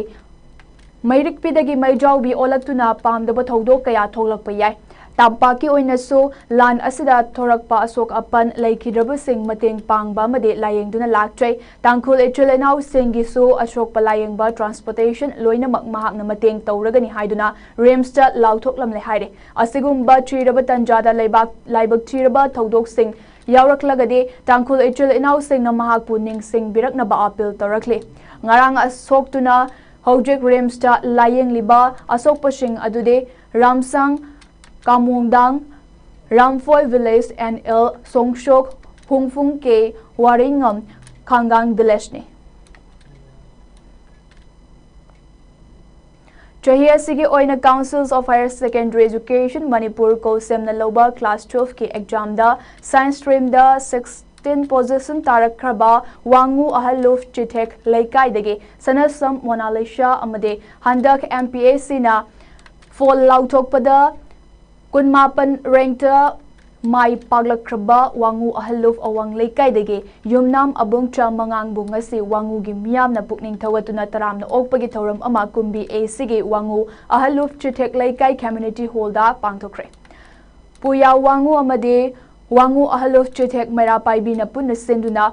ꯃꯩꯔꯤꯛꯄꯤꯗꯒꯤ ꯃꯩꯖꯥꯎꯕꯤ ꯑꯣꯜꯂꯛꯇꯨꯅ ꯄꯥꯝꯗꯕ ꯊꯧꯗꯣꯛ ꯀꯌꯥ ꯊꯣꯛꯂꯛꯄ ꯌꯥꯏ꯫ ꯇꯝꯄꯥꯛꯀꯤ ꯑꯣꯏꯅꯁꯨ ꯂꯥꯟ ꯑꯁꯤꯗ ꯊꯣꯔꯛꯄ ꯑꯁꯣꯛ ꯑꯄꯟ ꯂꯩꯈꯤꯗ꯭ꯔꯕꯁꯤꯡ ꯃꯇꯦꯡ ꯄꯥꯡꯕ ꯑꯃꯗꯤ ꯂꯥꯌꯦꯡꯗꯨꯅ ꯂꯥꯛꯆꯩ꯫ ꯇꯥꯡꯈꯨꯜ ꯏꯆꯤꯜ ꯏꯅꯥꯎꯁꯤꯡꯒꯤꯁꯨ ꯑꯁꯣꯛꯄ ꯂꯥꯌꯦꯡꯕ transportation ꯂꯣꯏꯅꯃꯛ ꯃꯍꯥꯛꯅ ꯃꯇꯦꯡ ꯇꯧꯔꯒꯅꯤ ꯍꯥꯏꯗꯨꯅ ꯔꯤꯝꯁꯇ ꯂꯥꯎꯊꯣꯛꯂꯝꯂꯦ ꯍꯥꯏꯔꯤ꯫ ꯑꯁꯤꯒꯨꯝꯕ ꯊꯤꯔꯕ ꯇꯟꯖꯥꯗ ꯂꯩꯕꯥꯛ, ꯂꯥꯏꯕꯛ ꯊꯤꯔꯕ ꯊꯧꯗꯣꯛꯁꯤꯡ ꯌꯥꯎꯔꯛꯂꯒꯗꯤ ꯇꯥꯡꯈꯨꯜ ꯏꯆꯤꯜ ꯏꯅꯥꯎꯁꯤꯡꯅ ꯃꯍꯥꯛꯄꯨ ꯅꯤꯡꯁꯤꯡꯕꯤꯔꯛꯅꯕ ꯑꯄꯤꯜ ꯇꯧꯔꯛꯂꯤ꯫ ꯉꯔꯥꯡ ꯁꯣꯛꯇꯨꯅ ꯍꯧꯖꯤꯛ ꯔꯤꯝꯁꯇ ꯂꯥꯌꯦꯡꯂꯤꯕ ꯑꯁꯣꯛꯄꯁꯤꯡ ꯑꯗꯨꯗꯤ ꯔꯥꯝꯁꯥꯡ, ꯀꯥꯃꯣꯡꯗꯥꯡ, ꯔꯥꯝꯐꯣꯏ ꯚꯤꯂꯦꯖ ꯑꯦꯟ ꯑꯦꯜ ꯁꯣꯡꯁꯣꯛ, ꯍꯨꯡꯐꯨꯡ ꯀꯦ, ꯋꯥꯔꯤꯉꯝ, ꯈꯥꯡꯒꯥꯡ ꯚꯤꯂꯦꯖꯅꯤ꯫ ꯆꯍꯤ ꯑꯁꯤꯒꯤ ꯑꯣꯏꯅ Council of Higher Secondary Education Manipur ꯀꯧꯁꯦꯝꯅ ꯂꯧꯕ class twelve ꯀꯤ exam ꯗ science stream ꯗ sixteen position ꯇꯥꯔꯛꯈ꯭ꯔꯕ ꯋꯥꯉꯨ ꯑꯍꯜꯂꯨꯐ ꯆꯤꯊꯦꯛ ꯂꯩꯀꯥꯏꯗꯒꯤ ꯁꯅꯁꯝ ꯃꯣꯅꯥꯂꯤꯁꯥ ꯑꯃꯗꯤ ꯍꯟꯗꯛ M P S C ꯅ ꯐꯣꯜ ꯂꯥꯎꯊꯣꯛꯄꯗ ꯀꯨꯟꯃꯥꯄꯟ rank ꯇ ꯃꯥꯏ ꯄꯥꯛꯂꯛꯈ꯭ꯔꯕ ꯋꯥꯉꯨ ꯑꯍꯜꯂꯨꯐ ꯑꯋꯥꯡ ꯂꯩꯀꯥꯏꯗꯒꯤ ꯌꯨꯝꯅꯥꯝ ꯑꯕꯨꯡꯆꯥ ꯃꯉꯥꯡꯕꯨ ꯉꯁꯤ ꯋꯥꯉꯨꯒꯤ ꯃꯤꯌꯥꯝꯅ ꯄꯨꯛꯅꯤꯡ ꯊꯧꯒꯠꯇꯨꯅ ꯇꯔꯥꯝꯅ ꯑꯣꯛꯄꯒꯤ ꯊꯧꯔꯝ ꯑꯃ ꯀꯨꯝꯕꯤ A C ꯒꯤ ꯋꯥꯉꯨ ꯑꯍꯜꯂꯨꯐ ꯆꯤꯊꯦꯛ ꯂꯩꯀꯥꯏ community hall ꯗ ꯄꯥꯡꯊꯣꯛꯈ꯭ꯔꯦ꯫ ꯄꯨꯌꯥ ꯋꯥꯉꯨ ꯑꯃꯗꯤ ꯋꯥꯉꯨ ꯑꯍꯜꯂꯨꯐ ꯆꯤꯊꯦꯛ ꯃꯩꯔꯥ ꯄꯥꯏꯕꯤꯅ ꯄꯨꯟꯅ ꯁꯤꯟꯗꯨꯅ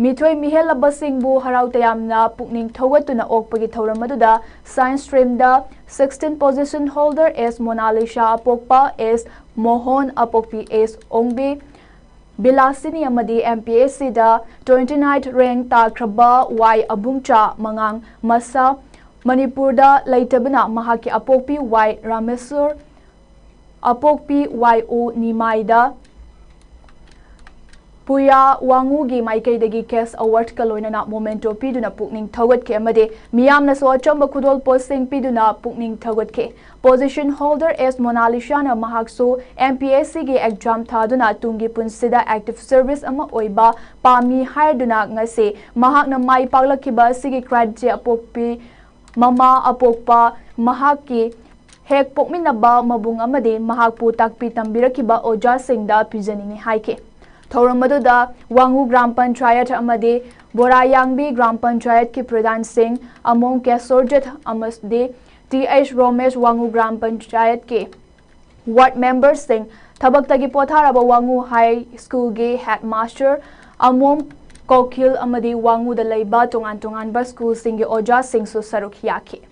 ꯃꯤꯊꯣꯏ ꯃꯤꯍꯦꯜꯂꯕꯁꯤꯡꯕꯨ ꯍꯔꯥꯎ ꯇꯌꯥꯝꯅ ꯄꯨꯛꯅꯤꯡ ꯊꯧꯒꯠꯇꯨꯅ ꯑꯣꯛꯄꯒꯤ ꯊꯧꯔꯝ ꯑꯗꯨꯗ science stream ꯗ sixteen position holder S Monalisha ꯑꯄꯣꯛꯄ, S ꯃꯣꯍꯣꯟ ꯑꯄꯣꯛꯄꯤ, S ꯑꯣꯡꯕꯤ ꯕꯤꯂꯥꯁꯤꯅꯤ ꯑꯃꯗꯤ M P S C ꯗ twenty nine rank ꯇꯥꯈ꯭ꯔꯕ Y ꯑꯕꯨꯡꯆꯥ ꯃꯉꯥꯡ ꯃꯁꯥ ꯃꯅꯤꯄꯨꯔꯗ ꯂꯩꯇꯕꯅ ꯃꯍꯥꯛꯀꯤ ꯑꯄꯣꯛꯄꯤ Y ꯔꯥꯃꯦꯁꯣꯔ ꯑꯄꯣꯛꯄꯤ Y O ꯅꯤꯃꯥꯏꯗ ꯄꯨꯌꯥ ꯋꯥꯉꯨꯒꯤ ꯃꯥꯏꯀꯩꯗꯒꯤ cash award ꯀ ꯂꯣꯏꯅꯅ memento ꯄꯤꯗꯨꯅ ꯄꯨꯛꯅꯤꯡ ꯊꯧꯒꯠꯈꯤ ꯑꯃꯗꯤ ꯃꯤꯌꯥꯝꯅꯁꯨ ꯑꯆꯝꯕ ꯈꯨꯗꯣꯜꯄꯣꯠꯁꯤꯡ ꯄꯤꯗꯨꯅ ꯄꯨꯛꯅꯤꯡ ꯊꯧꯒꯠꯈꯤ꯫ Position holder S ꯃꯣꯅꯥꯂꯤꯁꯥꯅ ꯃꯍꯥꯛꯁꯨ M P S C ꯒꯤ exam ꯊꯥꯗꯨꯅ ꯇꯨꯡꯒꯤ ꯄꯨꯟꯁꯤꯗ active service ꯑꯃ ꯑꯣꯏꯕ ꯄꯥꯝꯃꯤ ꯍꯥꯏꯗꯨꯅ ꯉꯁꯤ ꯃꯍꯥꯛꯅ ꯃꯥꯏ ꯄꯥꯛꯂꯛꯈꯤꯕ ꯑꯁꯤꯒꯤ credit ꯁꯦ ꯑꯄꯣꯛꯄꯤ ꯃꯃꯥ ꯑꯄꯣꯛꯄ ꯃꯍꯥꯛꯀꯤ ꯍꯦꯛ ꯄꯣꯛꯃꯤꯟꯅꯕ ꯃꯕꯨꯡ ꯑꯃꯗꯤ ꯃꯍꯥꯛꯄꯨ ꯇꯥꯛꯄꯤ ꯇꯝꯕꯤꯔꯛꯈꯤꯕ ꯑꯣꯖꯥꯁꯤꯡꯗ ꯄꯤꯖꯅꯤꯡꯏ ꯍꯥꯏꯈꯤ꯫ ꯊꯧꯔꯝ ꯑꯗꯨꯗ ꯋꯥꯉꯨ ꯒ꯭ꯔꯥꯝ ꯄꯟꯆꯥꯌꯠ ꯑꯃꯗꯤ ꯕꯣꯔꯥꯌꯥꯡꯕꯤ ꯒ꯭ꯔꯥꯝ ꯄꯟꯆꯥꯌꯠꯀꯤ ꯄ꯭ꯔꯙꯥꯟꯁꯤꯡ ꯑꯃꯣꯝ ꯀꯦꯁꯣꯔꯖꯤꯠ ꯑꯃꯗꯤ T H ꯔꯣꯃꯦꯁ ꯋꯥꯉꯨ ꯒ꯭ꯔꯥꯝ ꯄꯟꯆꯥꯌꯠꯀꯤ ward member ꯁꯤꯡ, ꯊꯕꯛꯇꯒꯤ ꯄꯣꯊꯥꯔꯕ ꯋꯥꯉꯨ ꯍꯥꯏ ꯁ꯭ꯀꯨꯜꯒꯤ headmaster ꯑꯃꯣꯝ ꯀꯣꯈꯤꯜ ꯑꯃꯗꯤ ꯋꯥꯉꯨꯗ ꯂꯩꯕ ꯇꯣꯉꯥꯟ ꯇꯣꯉꯥꯟꯕ ꯁ꯭ꯀꯨꯜꯁꯤꯡꯒꯤ ꯑꯣꯖꯥꯁꯤꯡꯁꯨ ꯁꯔꯨꯛ ꯌꯥꯈꯤ꯫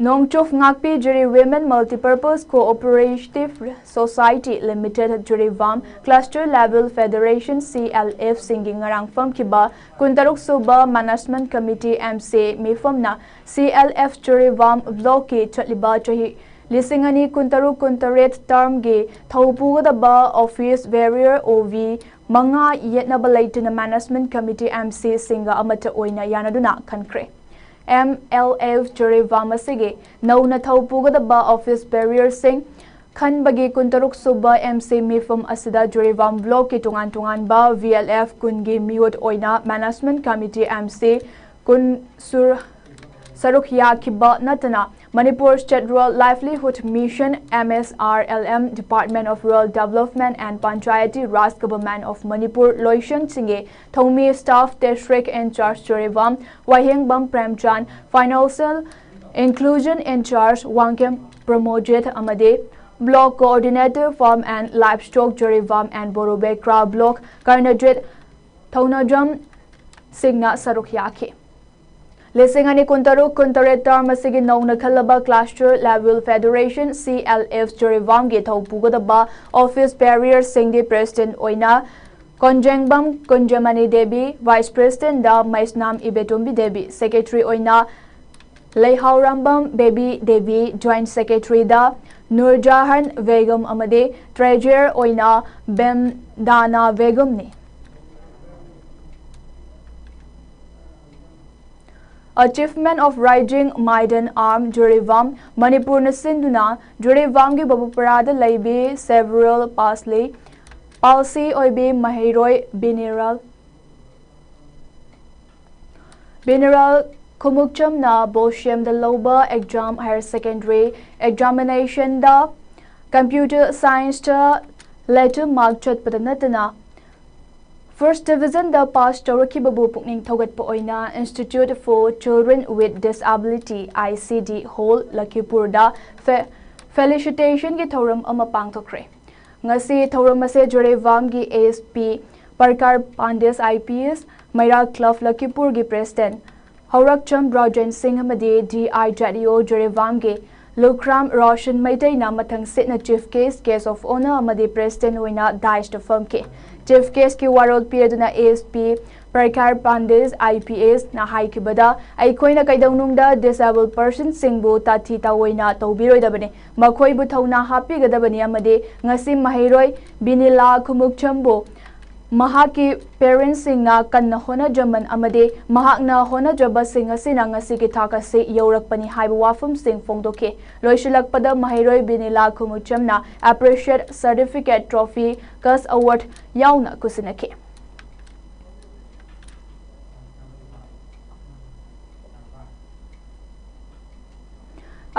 Nongchuf Ngakpi Jiri Women Multipurpose Cooperative Society Limited, Jiribam Cluster Level Federation, C L F ꯁꯤꯡꯒꯤ ꯉꯔꯥꯡ ꯐꯝꯈꯤꯕ ꯀꯨꯟꯇꯔꯨꯛ ꯁꯨꯕ Management Committee, M C, ꯃꯤꯐꯝꯅ C L F Jiribam Blockꯀꯤ ꯆꯠꯂꯤꯕ ꯆꯍꯤ ꯂꯤꯁꯤꯡ ꯑꯅꯤ ꯀꯨꯟꯇꯔꯨꯛ ꯀꯨꯟꯇꯔꯦꯠ termꯒꯤ ꯊꯧ ꯄꯨꯒꯗꯕ office bearer, O V, ꯃꯉꯥ ꯌꯦꯠꯅꯕ ꯂꯩꯇꯅ Management Committee, M C ꯁꯤꯡꯒ ꯑꯃꯠꯇ ꯑꯣꯏꯅ ꯌꯥꯅꯗꯨꯅ ꯈꯟꯈ꯭ꯔꯦ꯫ M L F Jiribam ꯑꯁꯤꯒꯤ ꯅꯧꯅ ꯊꯧ ꯄꯨꯒꯗꯕ office bearerꯁꯤꯡ ꯈꯟꯕꯒꯤ ꯀꯨꯟꯇꯔꯨꯛ ꯁꯨꯕ M C ꯃꯤꯐꯝ ꯑꯁꯤꯗ Jiribam Blockꯀꯤ ꯇꯣꯉꯥꯟ ꯇꯣꯉꯥꯟꯕ V L F ꯀꯨꯟꯒꯤ ꯃꯤꯍꯨꯠ ꯑꯣꯏꯅ Management Committee, M C, ꯀꯨꯟ ꯁꯨꯔ ꯁꯔꯨꯛ ꯌꯥꯈꯤꯕ ꯅꯠꯇꯅ Manipur State Rural Livelihood Mission, M S R L M, Department of Rural Development and Panchayati Raj, Government of Manipur ꯂꯣꯏꯁꯪꯁꯤꯡꯒꯤ ꯊꯧꯃꯤ staff, district in charge Jiribam Wahengbam ꯄ꯭ꯔꯦꯝꯆꯥꯟ, financial inclusion in charge Wangkhem ꯄ꯭ꯔꯃꯣꯖꯤꯠ ꯑꯃꯗꯤ block coordinator farm and livestock Jiribam and ꯕꯣꯔꯣꯕꯦꯀ꯭ꯔꯥ block ꯀꯔꯅꯖꯤꯠ ꯊꯧꯅꯖꯝ ꯁꯤꯡꯅ ꯁꯔꯨꯛ ꯌꯥꯈꯤ꯫ ꯂꯤꯁꯤꯡ ꯑꯅꯤ ꯀꯨꯟꯇꯔꯨꯛ ꯀꯨꯟꯇꯔꯦꯠ term ꯑꯁꯤꯒꯤ ꯅꯧꯅ ꯈꯜꯂꯕ Cluster Level Federation, C L F, Jiribamꯒꯤ ꯊꯧ ꯄꯨꯒꯗꯕ office bearerꯁꯤꯡꯗꯤ President ꯑꯣꯏꯅ ꯀꯣꯟꯖꯦꯡꯕꯝ ꯀꯨꯟꯖꯃꯅꯤ ꯗꯦꯕꯤ, Vice Presidentꯗ ꯃꯩꯁꯅꯥꯝ ꯏꯕꯦꯇꯣꯝꯕꯤ ꯗꯦꯕꯤ, Secretary ꯑꯣꯏꯅ ꯂꯩꯍꯥꯎꯔꯥꯝꯕꯝ ꯕꯦꯕꯤ ꯗꯦꯕꯤ, Joint Secretaryꯗ ꯅꯨꯔꯖꯍꯥꯟ ꯕꯦꯒꯝ ꯑꯃꯗꯤ Treasurer ꯑꯣꯏꯅ ꯕꯦꯝꯗꯥꯅꯥ ꯕꯦꯒꯝꯅꯤ꯫ Achievement of Rising Maiden Arm Jiribam, ꯃꯅꯤꯄꯨꯔꯅ ꯁꯤꯟꯗꯨꯅ ꯖꯤꯔꯤꯕꯥꯝꯒꯤ ꯕꯕꯨꯄꯔꯥꯗ ꯂꯩꯕꯤ cerebral palsy, palsy ꯑꯣꯏꯕꯤ ꯃꯍꯩꯔꯣꯏ ꯕꯤꯅꯤꯔꯥꯜ ꯕꯤꯅꯤꯔꯥꯜ ꯈꯨꯃꯨꯛꯆꯝꯅ ꯕꯣꯁꯦꯝꯗ ꯂꯧꯕ exam, higher secondary examinationꯗ computer scienceꯇ letter mark ꯆꯠꯄꯗ ꯅꯠꯇꯅ first divisionꯗ pass ꯇꯧꯔꯛꯈꯤꯕꯕꯨ ꯄꯨꯛꯅꯤꯡ ꯊꯧꯒꯠꯄ ꯑꯣꯏꯅ Institute for Children with Disability, I C D Hall, ꯂꯈꯤꯄꯨꯔꯗ fe-, felicitationꯒꯤ ꯊꯧꯔꯝ ꯑꯃ ꯄꯥꯡꯊꯣꯛꯈ꯭ꯔꯦ꯫ ꯉꯁꯤ ꯊꯧꯔꯝ ꯑꯁꯦ ꯖꯤꯔꯤꯕꯥꯝꯒꯤ S P ꯄꯔꯀꯥꯔ ꯄꯥꯟꯗꯦꯁ I P S, ꯃꯩꯔꯥ Club ꯂꯈꯤꯄꯨꯔꯒꯤ President ꯍꯧꯔꯛꯆꯝ Brojen ꯁꯤꯡ ꯑꯃꯗꯤ D I Z E O ꯖꯤꯔꯤꯕꯥꯝꯒꯤ ꯂꯨꯈ꯭ꯔꯥꯝ Roshan ꯃꯩꯇꯩꯅ ꯃꯊꯪ ꯁꯤꯠꯅ Chief Guest, Guest of Honour ꯑꯃꯗꯤ President ꯑꯣꯏꯅ dais ꯇ ꯐꯝꯈꯤ꯫ Chief Guest ꯀꯤ ꯋꯥꯔꯣꯜ ꯄꯤꯔꯗꯨꯅ S P ꯄ꯭ꯔꯈꯥꯔ ꯄꯥꯟꯗꯦꯖ, I P S ꯅ ꯍꯥꯏꯈꯤꯕꯗ, ꯑꯩꯈꯣꯏꯅ ꯀꯩꯗꯧꯅꯨꯡꯗ disabled person ꯁꯤꯡꯕꯨ ꯇꯥꯊꯤ ꯇꯥꯑꯣꯏꯅ ꯇꯧꯕꯤꯔꯣꯏꯗꯕꯅꯤ, ꯃꯈꯣꯏꯕꯨ ꯊꯧꯅꯥ ꯍꯥꯞꯄꯤꯒꯗꯕꯅꯤ ꯑꯃꯗꯤ ꯉꯁꯤ ꯃꯍꯩꯔꯣꯏ ꯕꯤꯅꯤꯂꯥ ꯈꯨꯃꯨꯛꯆꯝꯕꯨ ꯃꯍꯥꯛꯀꯤ parents ꯁꯤꯡꯅ ꯀꯟꯅ ꯍꯣꯠꯅꯖꯃꯟ ꯑꯃꯗꯤ ꯃꯍꯥꯛꯅ ꯍꯣꯠꯅꯖꯕꯁꯤꯡ ꯑꯁꯤꯅ ꯉꯁꯤꯒꯤ ꯊꯥꯛ ꯑꯁꯤ ꯌꯧꯔꯛꯄꯅꯤ ꯍꯥꯏꯕ ꯋꯥꯐꯝꯁꯤꯡ ꯐꯣꯡꯗꯣꯛꯈꯤ꯫ ꯂꯣꯏꯁꯤꯜꯂꯛꯄꯗ ꯃꯍꯩꯔꯣꯏ ꯕꯤꯅꯤꯂꯥ ꯈꯨꯃꯨꯛꯆꯝꯅ appreciate certificate, trophy, cash award ꯌꯥꯎꯅ ꯈꯨꯠꯁꯤꯟꯅꯈꯤ꯫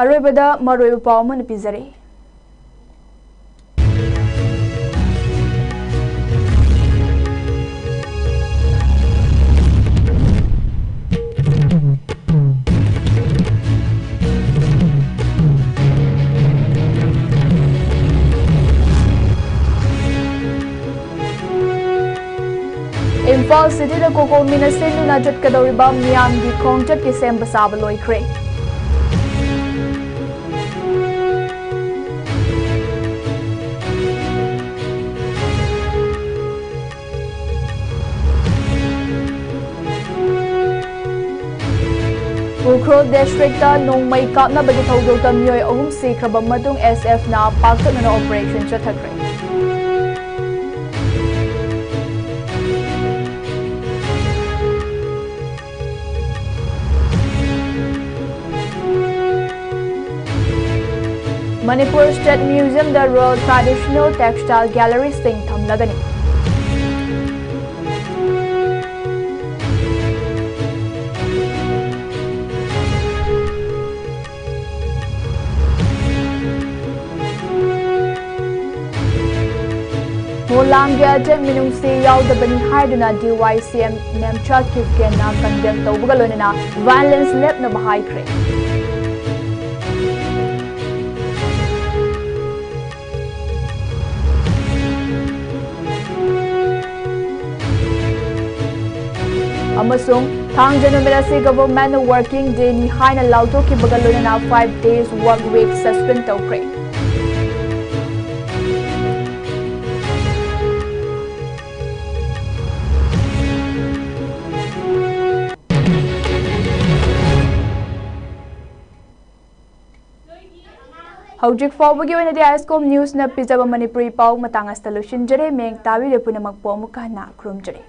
ꯑꯔꯣꯏꯕꯗ ꯃꯔꯨꯑꯣꯏꯕ ꯄꯥꯎ ꯑꯃꯅ ꯄꯤꯖꯔꯤ꯫ ꯏꯝꯐꯥꯜ ꯁꯤꯇꯤꯗ ꯀꯣꯀꯣꯃꯤꯅ ꯁꯤꯟꯗꯨꯅ ꯆꯠꯀꯗꯧꯔꯤꯕ ꯃꯤꯌꯥꯝꯒꯤ ꯈꯣꯡꯆꯠꯀꯤ ꯁꯦꯝꯕ ꯁꯥꯕ ꯂꯣꯏꯈ꯭ꯔꯦ꯫ ꯎꯈ꯭ꯔꯨꯜ district ꯇ ꯅꯣꯡꯃꯩ ꯀꯥꯞꯅꯕꯒꯤ ꯊꯧꯗꯣꯛꯇ ꯃꯤꯑꯣꯏ ꯑꯍꯨꯝ ꯁꯤꯈ꯭ꯔꯕ ꯃꯇꯨꯡ S F ꯅ ꯄꯥꯛꯇꯛꯅꯅ operation ꯆꯠꯊꯈ꯭ꯔꯦ꯫ Manipur State Museum ꯗ Rural Traditional Textile Gallery ꯁꯤꯡ ꯊꯝꯂꯒꯅꯤ꯫ ꯃꯣꯂꯥꯝꯒꯤ ꯑꯆꯦꯠ ꯃꯤꯅꯨꯡꯁꯤ ꯌꯥꯎꯗꯕꯅꯤ ꯍꯥꯏꯗꯨꯅ D Y C M Nemcha ꯀꯤꯞꯒꯦꯟꯅ condemn ꯇꯧꯕꯒ ꯂꯣꯏꯅꯅ violence ꯂꯦꯞꯅꯕ ꯍꯥꯏꯈ꯭ꯔꯦ꯫ ꯑꯃꯁꯨꯡ ꯊꯥꯡꯖ ꯅꯨꯃꯤꯠ ꯑꯁꯤ ꯒꯚꯔꯟꯃꯦꯟꯠꯅ ꯋꯥꯔꯀꯤꯡ ꯗꯦꯅꯤ ꯍꯥꯏꯅ ꯂꯥꯎꯊꯣꯛꯈꯤꯕꯒ ꯂꯣꯏꯅꯅ five days work week suspend ꯇꯧꯈ꯭ꯔꯦ꯫ ꯍꯧꯖꯤꯛ ꯐꯥꯎꯕꯒꯤ ꯑꯣꯏꯅꯗꯤ ꯑꯥꯏ ꯑꯦꯁ ꯀꯣꯝ ꯅ꯭ꯌꯨꯁꯅ ꯄꯤꯖꯕ ꯃꯅꯤꯄꯨꯔꯤ ꯄꯥꯎ ꯃꯇꯥꯡ ꯑꯁꯤꯗ ꯂꯣꯏꯁꯤꯟꯖꯔꯦ꯫ ꯃꯌꯦꯛ ꯇꯥꯕꯤꯔꯤꯕ ꯄꯨꯝꯅꯃꯛꯄꯨ ꯑꯃꯨꯛꯀ ꯍꯟꯅ ꯈꯨꯔꯨꯝꯖꯔꯤ꯫